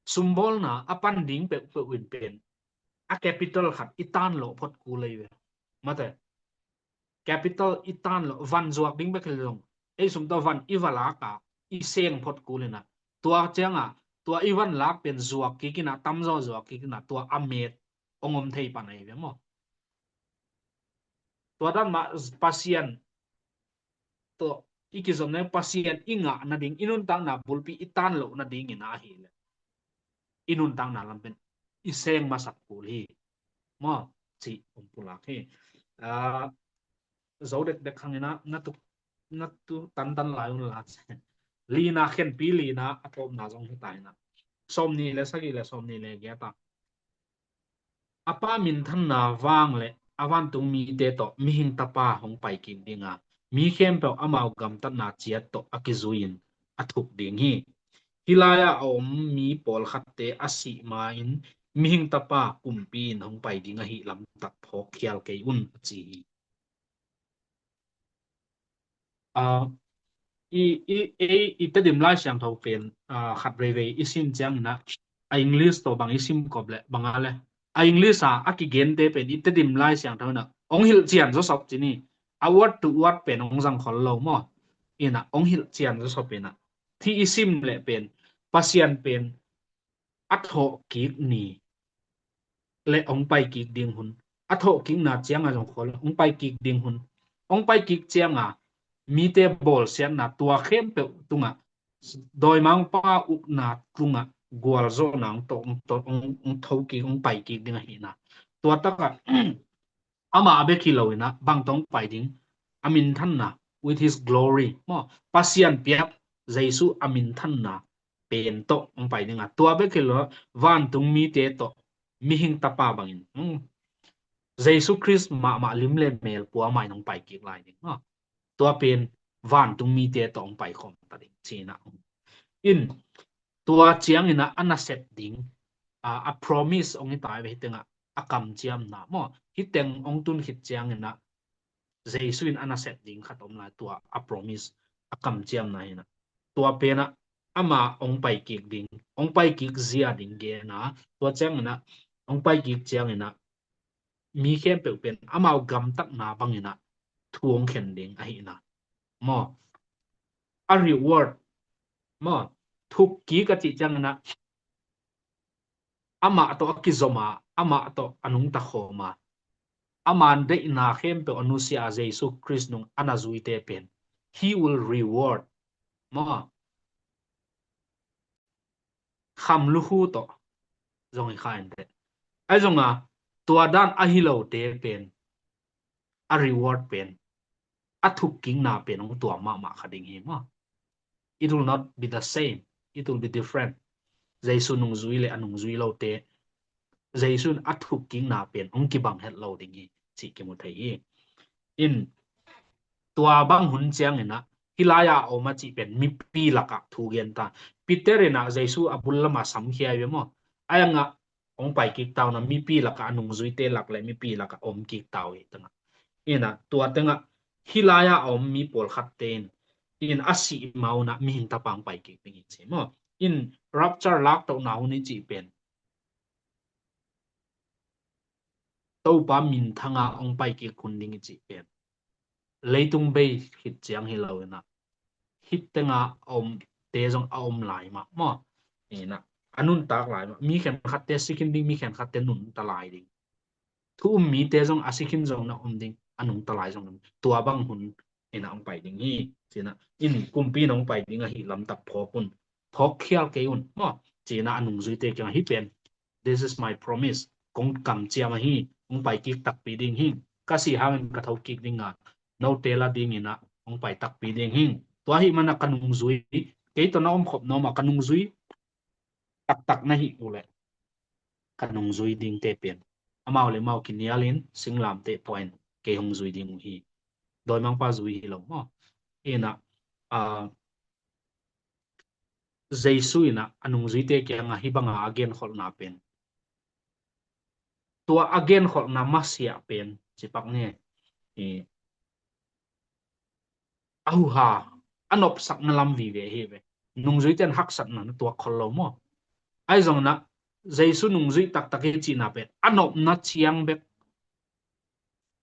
sumbawlna a pan ding peuhpeuh in pen a capital khat i tan lawh phot kul ei ve. Mate capital i tan lawh van zuak ding bek hi zong ei sum tawh van i va lak a i seng phot kul ina tua cianga Tua i van lak pen zuak kik in a, tamzaw zuak kik in a, tua a met hong om thei pan ahi ve maw. Tua dan mah Pasian tawh i kizom nading, Pasian i ngah nading, i nuntakna bulpi i tan loh nading in a ahih leh, i nuntakna lam pen i seng masak kul hi. Maw, cih hong pulak hi. Ah, zo dekdek hang in a, na tuk, na tu tantan lai un la. Lina, Khenpi lina a tawpna zong hi ta in a. Sawmnih le sagih le sawmnih le giat ah, a Pa minthanna vang le a vantung mite tawh mihing Tapa hong pai kik ding a, mi khempeuh amau gamtatna ciat tawh a kizui-in a thuk ding hi. Hih lai-ah a om mi pawlkhatte a sih ma-in mihing Tapa kumpi in hong pai ding ahi lam tak phawk khial kei un, a ci hi. Ah, i, i, i, i Tedim Lai Siangtho pen, ah, khat veivei i sim ciangin a, a English tawh bang i sim kop le bang a le, a English a a kigente pen i Tedim Lai Siangtho in a hong hilh cian zawsop ci ni. A word to word pen hong zang khol lo maw. In a hong hilh cian zawsop in a, hih i sim le pen Pasian pen a thawh kik ni le hong pai kik ding hun, a thawh kikna ciang a zong khol, hong pai kik ding hun, hong pai kik ciang a mite bawlsiatna tua khempeuh tungah, dawimangpa ukna tungah gualzawhna hong tawh, hong tawh, hong, hong tho kik, hong pai kik ding ahihna. Tua takah amah a bek hi lo in a, bang tawh hong pai ding, a minthanna, with his glory maw, Pasian piak Jesu a minthanna pen tawh hong pai ding a, tua bek hi lo, vantung mite tawh mihing Tapa bangin, hmm, Jesu Khrist mahmah lim le mel pua mah in hong pai kik lai ding maw. Tua pen vantung mite tawh hong pai khawm ta ding ci-in a. In, tua ciangin a, a nasep ding, a, a promise hong hi ta ve, hih tengah a kamciamna maw. Hih teng hong tun khit ciangin a Jesu in a nasep ding khat om lai, tua a promise, a kamciamna hi in a. Tua pen a ama hong pai kik ding, hong pai kik zia ding gen a, tua ciangin a, hong pai kik ciangin a mi khempeuh pen amau gamtatna bangin a thu hong khen ding ahihna. Maw, a reward, maw, thuk kik a cih ciangin a, amah tawh a kizom a, amah tawh a nungta khawm a, ama deihna khempeuh a nusia a, Jesu Khrist nung a na zuite pen, he will reward. Maw, kham lukhu tawh zong hi kha in teh. Ahi zong a, tua dan ahi lote pen, a reward pen, a thukkikna pen hong tuam mahmah kha ding hi maw. It will not be the same. It will be different. Jesu nungzui le a nungzui lote, Jesu in a thukkikna pen hong kibang het lo ding hi cih kimu thei hi. In, tua bang hun ciangin a, hih lai-ah a om a cih pen mipi lakah thu gen ta. Peter in a Jesu a bul lamah samkhia hi ve maw. Ahi zongin a hong pai kik ta un a, mipi lakah, a nungzuite lak le mipi lakah om kik ta uh hi tengah. In a, tua tengah hih lai-ah a om mi pawlkhatte in, in a sih ma un a mihing Tapa hong pai kik ding hi ci maw. In, rapture, laktohna hun i cih pen Topa minthang a hong pai kik hun ding i cih pen leitung bei khit ciang hi lo in a, hih tengah a omte zong a om lai mah maw. In a, a nuntak lai mah. Mi khenkhatte si khin ding, mi khenkhatte nungta lai ding. Thu um mite zong a si khin zong na om ding, a nungta lai zong na om. Tua bang hun in a hong pai ding hi. Ci-in a, in kumpi in hong pai ding ahi lam tak phawk un. Phawk khial kei un maw. Ci-in a, a nungzuite kiangah, hih pen, "This is my promise. Kong kamciam ahi, hong pai kik takpi ding hi. Ka sih hangin ka tho kik ding a, note la dingin a hong pai takpi ding hi. Tua ahih manin a ka nungzui, kei tawh na om khop nuam a, ka nungzui taktak na hih uh leh, ka nungzui dingte pen, amau le amau kinialin, singlamteh pua-in kei hong zui ding uh hi." Dawimangpa zui hi lo maw. In a, ah, Jesu in a, a nungzuite kiangah hih banga a genkholhna pen, tua a genkholhna masiah pen, ci pak ni, i, a huhna, a nopsakna lam vive hi ve. Nungzuite in haksatna na tuak khol lo maw. Ahi zongin a, Jesu nungzui taktak hi cihna pen, a nopna ciang bek,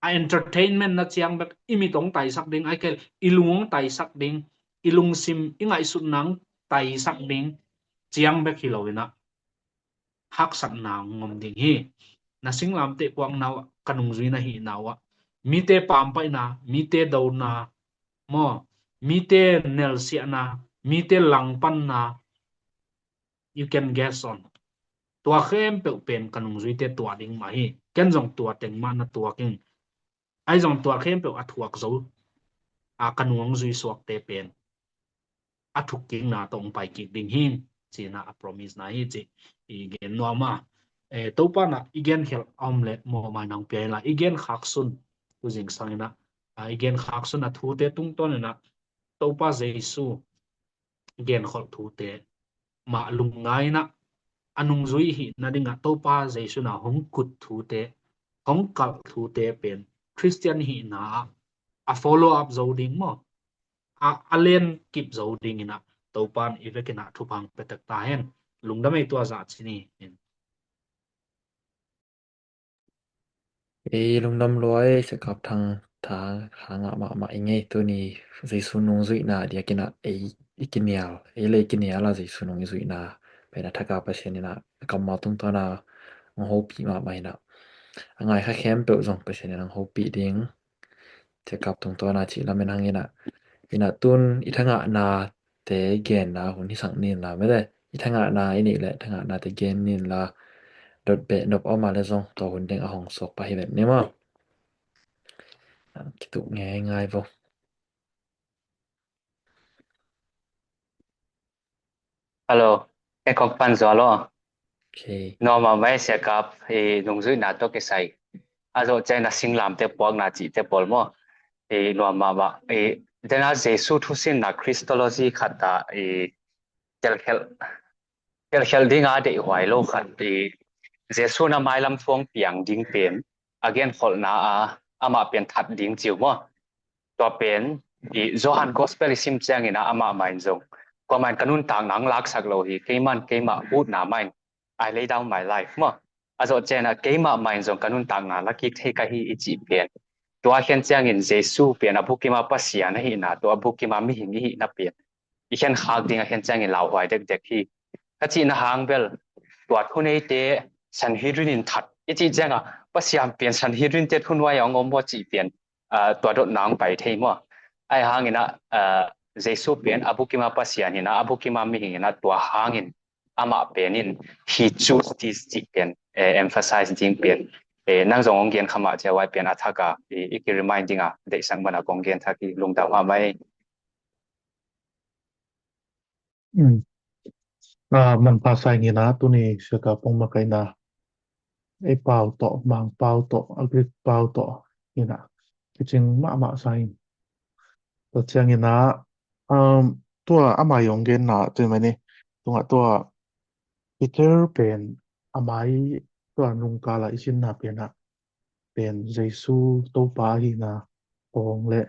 a entertainment na ciang bek, i mit hong taisak ding, ahih kei leh i lung hong taisak ding, i lungsim, i ngaihsutna hong taisak ding, ciang bek hi lo in ah haksatna hong om ding hi. Na singlamteh puakna uh ah, ka nungzui na hihna uh ah, mite pampaihna, mite dona maw, mite nelsiahna, mite langpanna, you can guess on. Tua khempeuh pen ka nungzuite tuah ding mah hi. Ken zong tua teng mah na tuak ing. Ahi zong tua khempeuh a thuak zo a ka nungzui suakte pen a thukkikna tawh hong pai kik ding hi, ci-in ah a promise na hi ci i gen nuam a. Eh, Topa in ah i genkhelh a om leh mawhmai na hong pia inla, i genkhak sun, tu zingsang in ah, ah, i genkhak sun a thute tungtawn in ah Topa Jesu genkholh thute mah lungngai in ah, a nungzui hih nadingah Topa Jesu in ah hong kut thute, hong kalh thute pen Khristian hihna ah a follow up zo ding maw, a, a len kip zo ding in ah Topa in i vekin ah thupha hong pia tek ta hen. Lungdam ei, tua zah ci ni. Ei, lungdam lua ei, Sia Kap Thang, tha, tha ngah mahmah ing ei. Tuni Jesu nungzuihna diakin ah ei i kinial, ei le i kinial a Jesu nungzuihna pen a thak a Pasian in ah a kammal tungtawn a hong hopih mahmah in ah, a ngai kha khempeuh zong Pasian in ah hong hopih ding. Sia Kap tungtawn a cih lamen hang in ah, in ah tun i thangahnate genna hun hisak ni inla, mete i thangahna i neih leh thangahnate gen ni inla, dot beh nop a om a leh zong tua hun teng a hong suak pah hi vet ni maw. Kituh ngeingai vo. Hello, e kong pan zo lo. Okay. Nuam mahmah ei, Sia Kap, i nungzuihna tawh kisai a zawh ciang na singlamteh puakna cihte pawl maw, i nuam mahmah. I dena Jesu thusinna Christology khat ah i telkhelh, telkhelh dinga deihhuai lo khat, i Jesu in a mailam thu hong piang ding pen a genkholhna a, amah pen that ding ci uh maw. Tua pen i Johan Gospel i sim ciangin ah amah mah in zong, kuamah in ka nuntakna hong laksak lo hi, keimah in keimah utna mah in, I lay down my life maw. A zawh ciangin ah keimah mah in zong ka nuntakna la kik thei ka hi i cih pen, tua khen ciangin Jesu pen a bukim a Pasian ahihna, tua a bukim a mihing i hihna pen i khenkhak ding a khen ciangin lauhuai dekdek hi. Ka cihna hang bel, tua thuneite Sanhedrin in that i cih ciangah Pasian pen Sanhedrin-te thunuai a hong om maw cih pen, ah, tua dotna hong pai thei maw. Ahi hangin ah, ah, Jesu pen a bukim a Pasian hi in ah, a bukim a mihing hi in ah, tua hangin amah pen in he choose this cih pen, eh, emphasize ding pen, eh, nang zong hong gen kha mah cia, huai pen a thak a i, i ki remind ding a deihsak man a kong gen thak hi. Lungdam mahmah ei. Mm. Ah, manpha sa ing in ah, tuni Sia Kap hong makaihna, ei pau tawh, Mang pau tawh, a Greek pau tawh in ah kicing mahmah sa ing. Tua ciangin ah, um, tua amah i hong genna, tua mah ni, tungah tua Peter pen amah i tua nungkal a i sinna pen ah pen Jesu Topa ahihna kong le,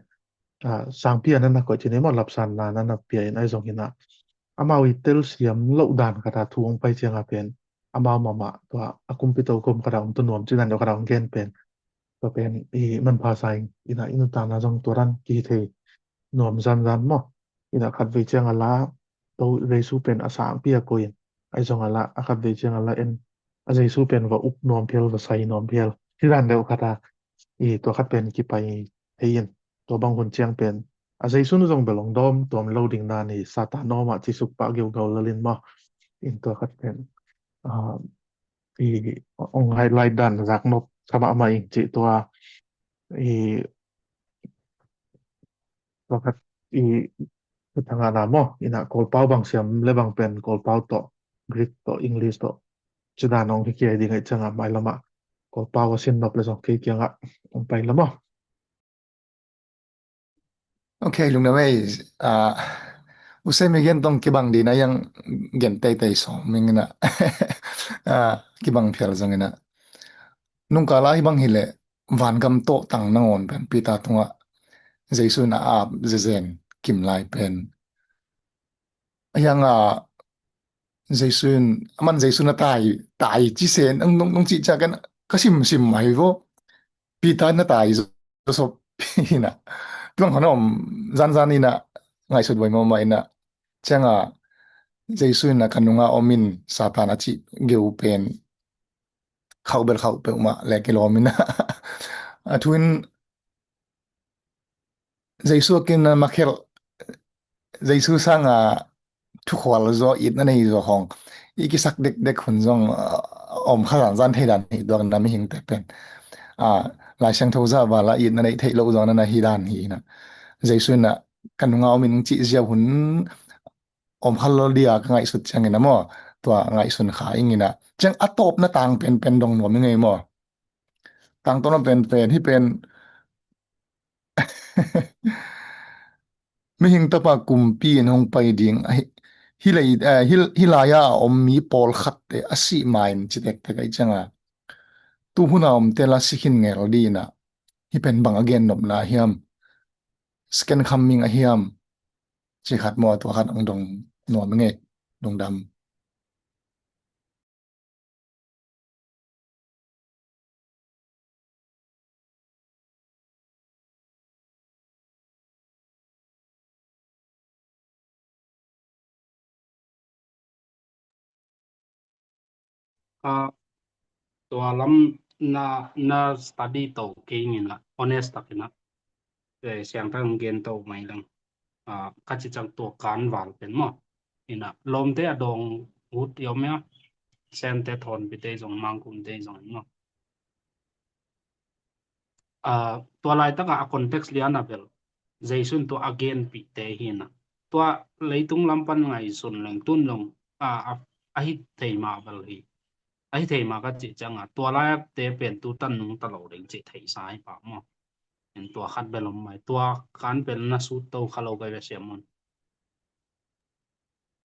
ah, sangpi a na na koih cih ni maw, lapsanna na na pia in ahi zongin ah, amau i telsiam loh dan khat a thu hong pai ciang a pen amau mahmah tua a kumpi tokhom khat a om tua nuam cih dan deuh khat a hong gen pen, tua pen i manpha sa ing in ah, i nuntakna zong tua dan kihi thei nuam zanzan maw. In ah khatvei ciang a la, tua Jesu pen a sangpi a koih in, ahi zong a la, a khatvei ciang a la en, a Jesu pen va uk nuam phial, va sai nuam phial, cih dan deuh khat a, i tua khat pen kipai thei in, tua bang hun ciang pen a Jesu in zong bel hong dawm tuam lo ding dan hi, Satan nawm ah cisuk pah geugaw lel in maw. In tua khat pen, ah, i hong highlight dan zak nop sa mahmah ing cih tua, i tua khat i, i thangahna maw, in ah Kawlpau bang siam le bang pen Kawlpau tawh, Greek tawh, English tawh, cih dan hong hi kei ding ahih ciang a mailam ah Kawlpau a sin nop le zong kei kiangah hong pai la maw. Ok, lungdam ei. Ah, u Sem i gen tawh kibang ding a, i gen teitei sawm ing in ah, ah, kibang phial zong in ah, nungkal a hi bang hi leh vangam tawhtang nangawn pen Peter tungah Jesu in a ap zezen kim lai pen, a hiang a Jesu in, aman Jesu in a tai, tai ci sen, nung, nung, nung cih ciang ken ka simsim mai vo. Peter in a tai zo sop in ah, tua bang hun a om zanzan in ah, ngaihsut buai mahmah in ah, ciang a Jesu in a ka nunga om in Satan a cih geu pen khauh bel khauh peuhmah le kilawm in a, a thu in Jesu a kin a makhelh, Jesu sanga thukhual zaw, itna nei zaw khawng i kisak dekdek hun zong, a, om kha zanzan thei dan hi duak na mihingte pen. A, Lai Siangtho za vala itna nei theih loh zaw na na hi dan hi na. Jesu in a ka nunga om in cih ziau hun om kha lo dia ka ngaihsut ciangin a maw, tua ngaihsun kha ing in a. Ciang a tawpna tang penpen dong nuam i ngei maw? Tang tawpna penpen hi pen mihing tapa kumpi in hong pai ding a hi, hi lei, eh, hi, hi lai-a a om mi pawlkhatte a sih ma in ci tektek ahi cianga tu huna omte la si khin ngel dina hi pen bang a gen nopna hiam? Second coming a hiam? Ci khat maw, tua khat ang dong nuam ngei, dong dam. A, tua lam na, na study to kei ngina, honest takina. Eh, siangtho gen to mai lang. A, ka ci ciang tua kan val pen maw. Ina, lawmte a dawng ut i om ia, Sente, Thawnpite zong, Mangkumte zong maw. A, tua laitaka a context lian a bel Jesu in tua a genpihte hi na. Tua leitung lam pan ngaihsun leng tun long, a, a, a hi thei mah bel hi. A hi thei mah ka cih cianga tua laite pen tu tan nungta lo ding cih theihsa hi pah maw. En tua khat bel om mai. Tua kan bel na sut to kha lo kai ve siam un.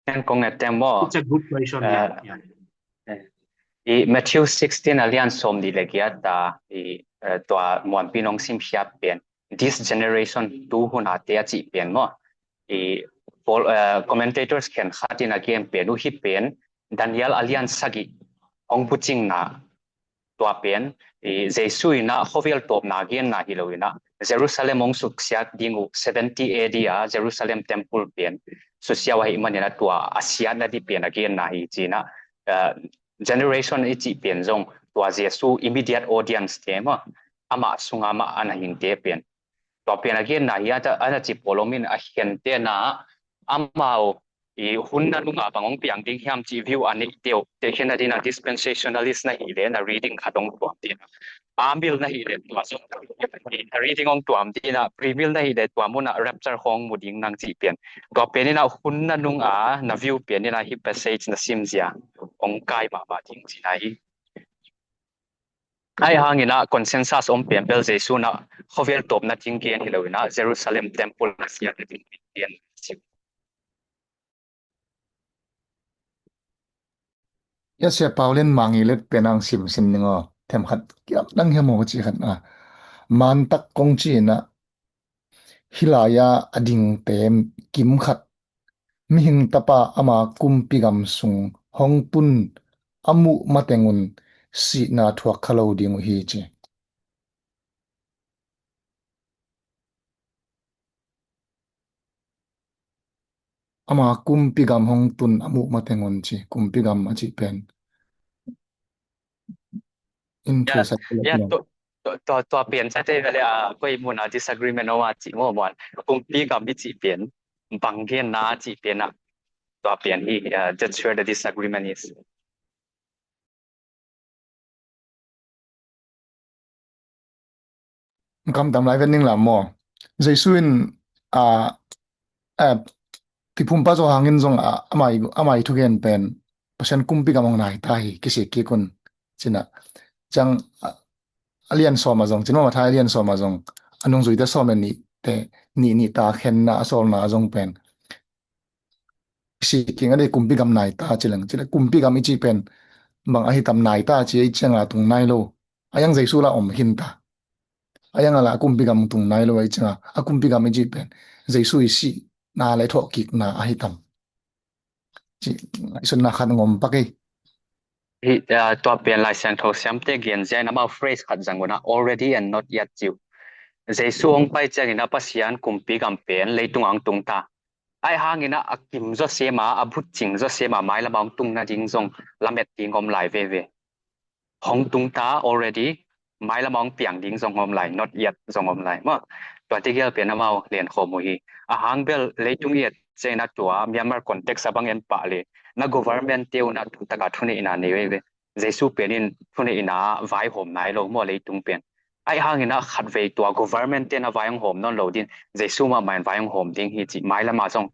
En kong et tem maw? It's a good question. Eh, yeah, yeah. Eh, i Matthew sixteen a lian sawm nih le giat a, i, eh, tua muanpi nong simkhiat pen this generation tu huna te a cih pen maw? I, Paul, eh, commentators khen khat in a gen pen uh hi pen Daniel a lian sagih hong bucingna tua pen, i, Jesu in a khovel tawpna genna hi lo in a, Jerusalem hong suksiat ding uh seventy A D a Jerusalem temple pen susia uh ahih manin a tua a siatna ding pen a genna hi ci in a, eh, generation i cih pen zong tua Jesu immediate audience te maw, amah sunga mah a na hingte pen. Tua pen a genna hi a, a na ci pawl om in a khente na amau i hun na nunga bang hong piang ding hiam cih view a neih deuh. Tehkhin a dina dispensationalist na hih leh na reading khat hong tuam dina. Amil na hih leh tua zong na reading hong tuam dina. Premill na hih leh tua muna rapture hong mu ding nang cih pen. Tua pen ina hun na nunga na view pen ina hi passage na simzia hong kai mahmah ding cina hi. Ahi hangin a consensus om pen bel Jesu in a khovel tawpna ding gen hi lo in a Jerusalem temple a siatna ding gen. Ya, Sia Paulin Mangi let pen ang sim sin ning aw. Them khat kiam dang hiam aw ci khat a. Mantak kong ci in a hi lai-a a dingte kim khat mihing tapa ama kumpi gam sung hong tun a muh matengun sihna thuak kha lo ding uh hi ci. Ama kumpi gam hong tun a muh matengun ci, kumpi gam a cih pen. In ya, thu sa ya, lo. Tua, tua, tua pen sa te vele a koi muna disagreement om a ci mo muan. Kumpi gam i cih pen bang genna a cih pen a. Tua pen hi, uh, that's where the disagreement is. Kamtam lai ven ning lam maw. Jesu in a, a, Tipumpa Johan in zong a, amai, amai thugen pen Pasian kumpi gam hong nai ta hi, kisik kik un. Cina ciang a, a lian sawm a zong, cina Matthai a lian sawm a zong, a nungzuite sawm le nih te, nih nih ta khenna a sawlna a zong pen. Kisik kik a dei kumpi gam nai ta ci leng, cina kumpi gam i ci pen bang ahi tam nai ta ci i cianga tung nai lo. A yang Jesu la om hin ta. A yang a la a kumpi gam tung nai lo a i cianga a kumpi gam i ci pen Jesu i sihna le thawhkikna ahi tam. Ci, i sunna khat ngom pak ei. Hi, ah, tua pen Lai Siangtho siamte gen zia in amau phrase khat zang una already and not yet ci uh. Jesu hong pai ciangin a Pasian kumpi gam pen leitung ang tung ta. Ahi hangin ah a kim zaw sem a, a butcing zaw sem a, mailam a hong tung nading zong lamet ding om lai veve. Hong tung ta already, mailam a hong piang ding zong om lai, not yet zong om lai maw. Tua tegel pen amau liankhawm uh hi. A hang bel leitung i et ciangin ah tua Myanmar context a bang en pah le, na government te un ah tu taka thuneihna nei veve. Jesu pen in thuneihna vaihawm nai lo maw leitung pen. Ahi hangin ah khatvei tua government te na vai hong hawm nawn lo din, Jesu mahmah in vai hong hawm ding hi cih mailam a zong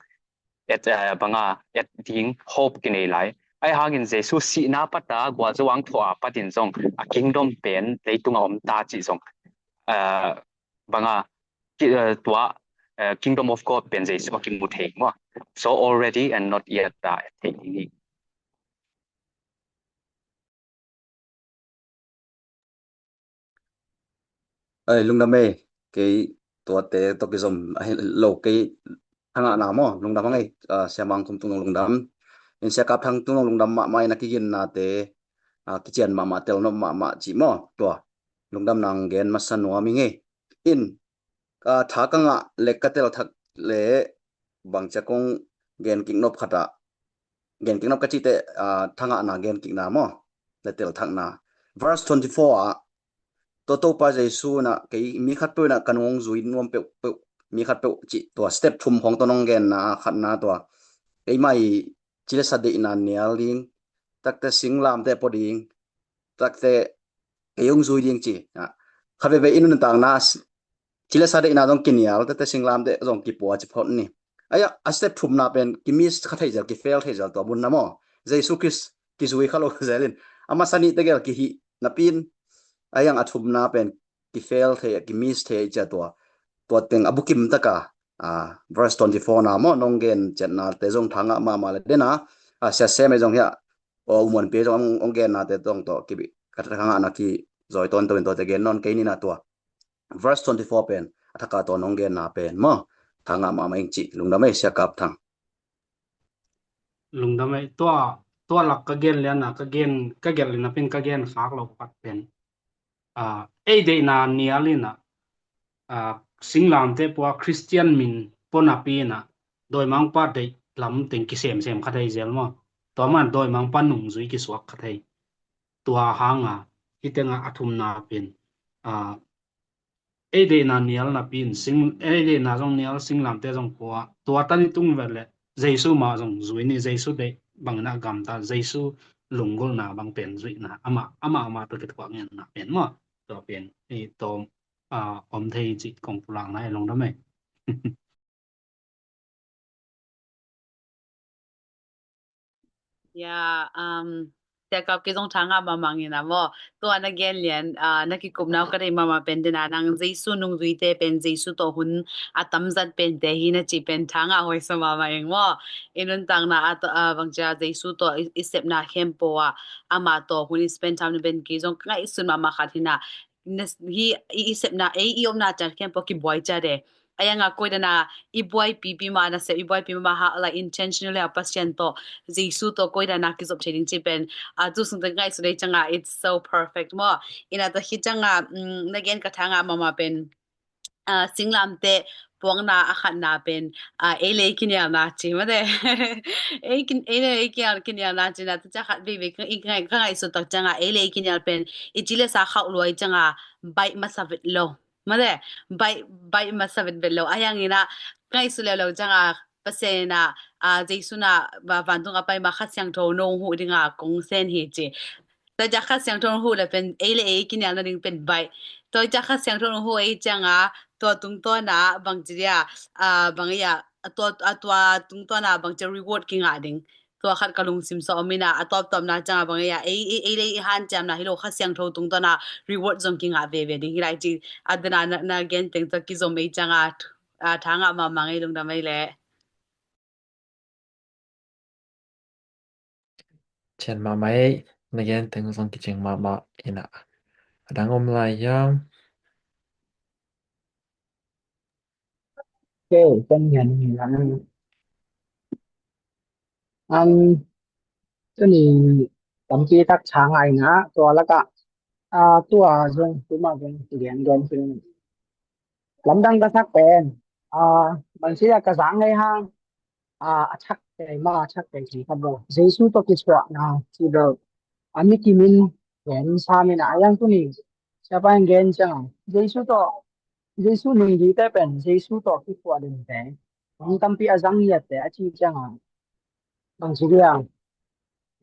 et, eh, banga et ding hope kinei lai. Ahi hangin Jesu sihna pata gualzo ang thawh a patin zong a kingdom pen leitung a om ta cih zong, eh, banga ki-, eh, tua, eh, kingdom of God pen Jesu a kimu thei maw. So already and not yet ta et thei ding hi. Ai, lungdam ei, kei tuate tawh kizom ahi lo, kei thangahna maw, lungdam hang ei, ah, Sia Mang Khum Tung Nong lungdam. In Sia Kap Thang Tung Nong lungdam mahmah in a kiginnate, ah, kician mahmah, telnop mahmah cih maw, tua lungdam nang gen masa nuam ing ei. In, ah, tha ka ngah le ka tel thak le bangcia kong gen kik nop khat ah, gen kik nop ka cihte, ah, thangahna gen kikna maw, le tel thakna. Verse twenty-four ah, tua Topa Jesu in ah kei mi khat peuh in ah ka nung zui nuam peuhpeuh, mi khat peuh cih tua step thum khawng tawh nong genna, khatna tua, keimah i ci le sa deihna nial ding, takte singlamte pua ding, takte kei hong zui ding ci. Ah, khat veve i nuntakna, ci le sa deihna zong kinial, takte singlamte zong kipua ci phot ni. Aia, a step thumna pen ki miss kha thei zel, ki fail thei zel tua mun na maw. Jesu Khrist kizui kha lo zel in, a masa nih tegel kihih napi in, aia, a thumna pen ki fail thei, ki miss thei cia tua, tua teng a bukim taka, ah, verse twenty-four na maw, nong gen ciatnate zong thangah mahmah le dena, ah, Sia Sem ei zong hiah, aw, U Muan Pi ei zong hong, hong gennate zong tawh kibi, ka thangahna kizoi tawnto in tuate gen nawn kei ni na tua. Verse twenty-four pen a thaka tua nong genna pen maw, thangah mahmah ing ci. Lungdam ei Sia Kap Thang. Lungdam ei. Tua, tua lak ka gen lian a, ka gen, ka gelh in a pen ka gen khak lo khat pen, ah, ei deihna nial in ah, ah, singlamte pua, Khristian min pua napi in ah, dawimangpa deih lam teng kisemsem kha thei zel maw. Tua man dawimangpa nungzui kisuak kha thei. Tua hanga hih tengah a thumna pen, ah, ei deihna nial napi in, sing, ei deihna zong nial, singlamte zong pua, tua tan i tung vet leh Jesu mah zong zui ni, Jesu deih bangin a gamta, Jesu lunggulhna bang pen zuihna, amah, amah, amah tawh kithuah ngenna pen maw. Tua pen i tawm, ah, om thei cih kong pulakna ei, lungdam ei. Ya, um, Sia Kap, kei zong thangah mahmah ing a maw. Tua na gen lian, ah, na kikupna uh ka deih mahmah pen dena, nang Jesu nungzuite pen Jesu tawh hun a tamzat pente hi na cih pen thangah huaisa mahmah ing maw. I nuntakna ah, ah, bangcia Jesu tawh i, i sepna khempeuh ah amah tawh hun i spend time na pen kei zong ka ngaihsun mahmah khat hi na. Na, hi, i, i sepna, ei, i omna ciat khempeuh kibuai ciat e. Aia nga koidana i buaipipi mah, na sep i buaipipi mah hak, like, intentionally a Pasian tawh, Jesu tawh koidana kizop thei ding cih pen, ah, tu sungte ngaihsun ei cianga, it's so perfect maw. Ina tua hi cianga, mm, na gen ka thangah mahmah pen, ah, singlamte puakna a khatna pen, ah, ei le ei kinialna ci mate. Ei kin-, ei le ei kinial, kinialna ci na, tu cia khat veivei ka, i ka, ka ngaihsut tak cianga, ei le ei kinial pen i ci le sa khauh lua i cianga, baih masa vet lo. Mate, baih, baih masa vetvet lo. Ahi hangin ah, ngaihsut leuleu cianga, Pasian in ah, ah, Jesu in ah, va-, vantung a pai ma Kha Siangtho nong huh dinga kong sen hi ci. Tua ciang Kha Siangtho nong huh le pen, ei le ei kinial nading pen baih. Tua ciang Kha Siangtho nong huh ei cianga, tua tungtawn ah, bang ci dia, ah, bang ia, tua, ah, tua tungtawn ah, bang ci reward kingah ding. Tua khat ka lungsim sawm ina, a tawptawpna cianga bang ia, ei, ei, ei le ei hanciamna hi lo, Kha Siangtho tungtawna reward zong kingah veve ding hi lai ci, a dena na, na gen teng tawh kizom ei cianga, a, thangah mahmah ing ei, lungdam ei le. Cian mahmah ei, na gen teng zong kicing mahmah ina. A dang om lai hiam? Okay, kan ngian ni lang. Um, tuni tampi tak thangah ina, tua lakah, ah, tua zong, tuma zong, lian zong, lamdang ka sak pen, ah, bangsia ka zang ngei hang, a, a thak kei ma, a thak kei ci khat lo. Jesu tawh kithuahna ci lo. A mi kimin gen sam in a, a yang tuni siapa in gen ciang a, Jesu tawh, Jesu nungzuite pen Jesu tawh kithuah dingte, mi tampi a zang ngiatte a ci ciang a, bangci dia,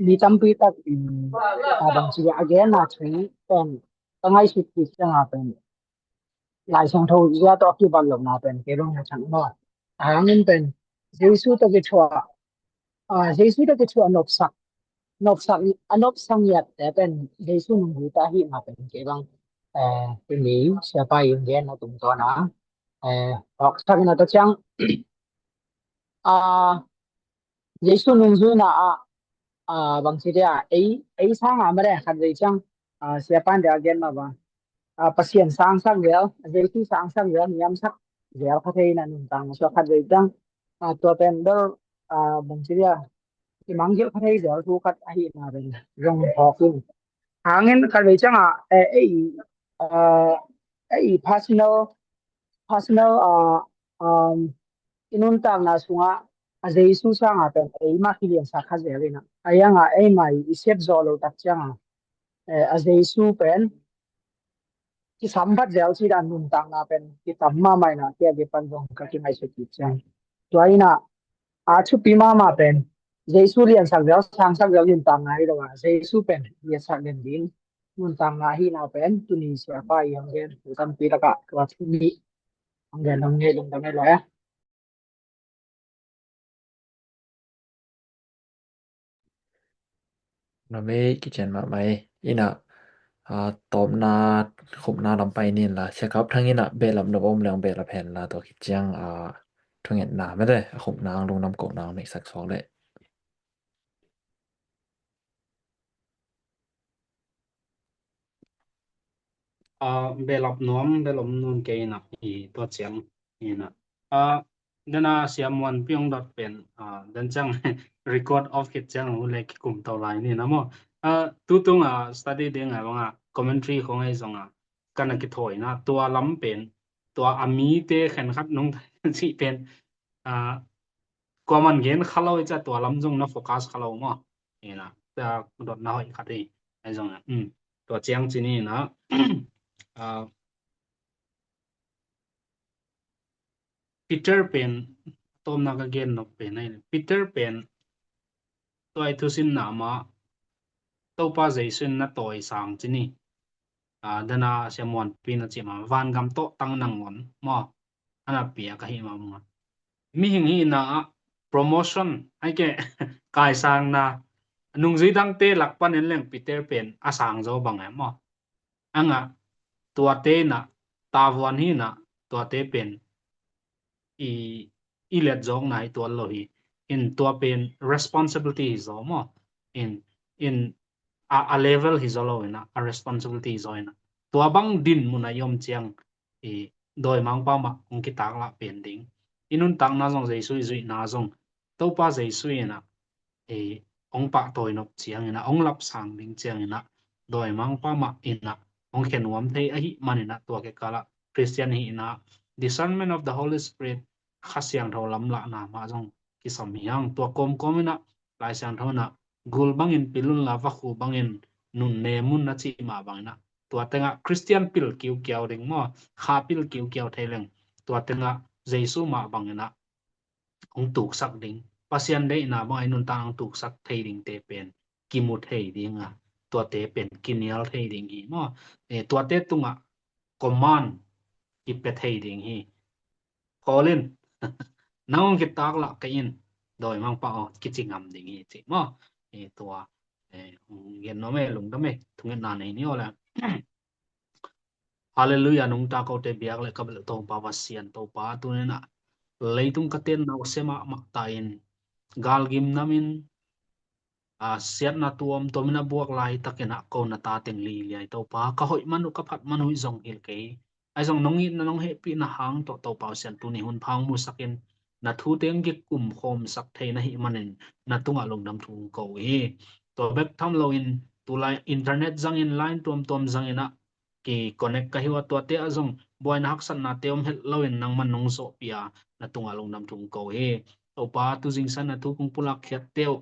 mi tampi tak in, a, bangci dia, a genna thu pen ka ngaihsut kik ciang a pen Lai Siangtho zia tawh a kibat lohna pen kei bang na thang maw. A hangin pen Jesu tawh kithuah, a, Jesu tawh kithuah nopsak, nopsak, a nopsak ngiatte pen Jesu nungzuite ahihna pen kei bang, eh, tuni siapa in genna tungtawn a, eh, hawksak in a ta ciang, a, Jesu nungzuina ah, a, bangci dia, ei, ei sang a mare khatvei ciang, a, siapa in dia gen mah bang, a, Pasian sangsak zel, Jesu sangsak zel, niamsak zel kha thei in a nuntakna sua khatvei ciang, a, tua pen bel, a, bangci dia, i mangngilh kha thei zel thu khat ahihna pen zong phawk in. Hangin khatvei ciang a, eh, ei, a, ei personal, personal, a, um, i nuntakna sungah a Jesu sangah pen eimah kiliansak kha zel in a, a yang a eimah i sep zawh loh tak ciang a, eh, a Jesu pen kisam phat zel ci dan nuntakna pen kitam mahmah in a, kia kipan zong ka kingaihsut kik ciang. Tua in a, a thupi mahmah pen Jesu liansak zel, sangsak zel nuntakna hi lo a, Jesu pen liansak den ding nuntakna ahihna pen tuni siapa i hong gen thu tampi lakah tua thu nih hong gen hong ngei lungdam e lo e. Namei kician mahmah e. In a, a, tawpna khupna lam pai nin la, Sia Kap Thang in a behlap nop om leng behlap hen la, tua khit ciang, a, thungetna mete a khupna ang lungdam kohna ang neihsak suak leh. A, behlap nuam, behlap nuam kei in a, i tua ciang in a. A, dena Sia Muan Pi hong dot pen, a, den ciang record off khit ciang u le kikum to lai ni na maw. A, tutung a study ding a bang a commentary khong ei zong a, kan a kithawi na, tua lam pen, tua a mite khen khat nung cih pen, a, kuaman gen kha lo i ca tua lam zong na focus kha lo maw. Ina, tua dot na hoih khat i, ai zong a, um, tua ciang ci ni na, a, Peter pen, tawmna ka gen nop pen ai, Peter pen, tua i thusinna mah, Topa Jesu in na tawi sang ci ni. A, dana Sia Muan Pi na ci mah, vangam tawh tang nangawn maw, ana piak ahi mah mah. Mihing hihna ah promotion, ai ke, kaisangna, nungzui dangte lak panin leng Peter pen a sang zo bang e maw. Anga tuate in a tavuan hi in a tuate pen i, i let zawkna hi tuan lo hi. In tua pen responsibility hi zaw maw. In, in a, a level hi zaw lo in a, a responsibility hi zaw in a. Tua bang din mun a i om ciang i dawimangpa mah hong kitaklah pen ding. I nuntakna zong Jesu i zuihna zong Topa Jesu in a, e, hong pahtawi nop ciangin a, hong lapsang ding ciangin a, dawimangpa mah in a, hong khenuam thei ahi manin a, tua kikalah Christian hihna, discernment of the Holy Spirit, Kha Siangtho lamlahna mah zong kisam hi hang. Tua kawmkawm in a, Lai Siangtho in a, gul bangin pil un la, vakhu bangin nun nem un na cih mah bangin a, tua tengah Christian pil kiukiau ding maw, kha pil kiukiau thei leng, tua tengah Jesu mah bangin a, hong tuksak ding, Pasian deihna bang a i nuntak hong tuksak thei dingte pen kimu thei ding a, tuate pen kinial thei ding hi maw. E, tuate tungah command kipia thei ding hi. Khawl in, nang hong kitaklah kei in, dawimangpa aw, kici ngam ding hi ci maw. E, tua, e, hong gen nuam e, lungdam e, thungetna nei ni aw le. Halleluiah, nungta kote biak le ka belh Topa Pasian Topa, tuni in a leitung ka tenna uh sia mahmah ta in, galgim nam in, a, siatna tuamtuam in a buak laitakin a ko na ta teng liliai Topa, ka hoih man uh ka phat man uh i zong hilh kei. Ai zong nong itna nong hehpihna hang tawh Topa Pasian tuni hun pha hong musak in, na thu teng kikum khawmsak thei na hih manin na tungah lungdam thu hong ko hi. Tua bek tham loin tulai internet zangin line tuamtuam zangin a ki connect ka hi uh a, tuate ah zong buaina haksatnate om het loin nangman nong zawhpih a, na tungah lungdam thu hong ko hi. Topa, tuzingsan a thu kong pulak khiat teuh,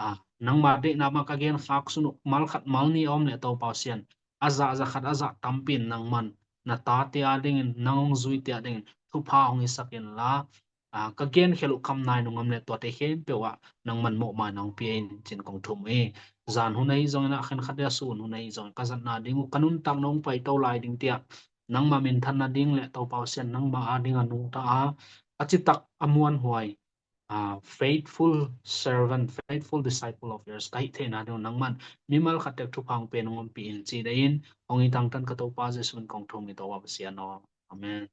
a, nangma deihna mah ka gen khak sun uh, mal khat mal nih a om leh Topa Pasian, a zah za khat a zah tampi in nangman na tate a dingin, nang hong zuite a dingin thupha hong hisak inla, a, ka gen khel uh kam nai nung om leh tuate khempeuh ah nangman mawhmai nang pia in cin kong thum hi. Zan hun ahi zongin a, khenkhat dia sun hun ahi zongin ka zatna ding uh, ka nuntakna hong paito lai ding tiah nangma minthanna ding leh Topa Pasian nangma a ding a nungta a, a citak a muanhuai, a, faithful servant, faithful disciple of yours ka hih theihna ding uh nangman mimal khat tek thupha hong pia nung om pi in ci dei in, hong i tangtan ka Topa Jesu in kong thum hi, Topa Pasian aw. Amen.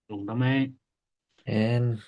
Lungdam ei. Amen.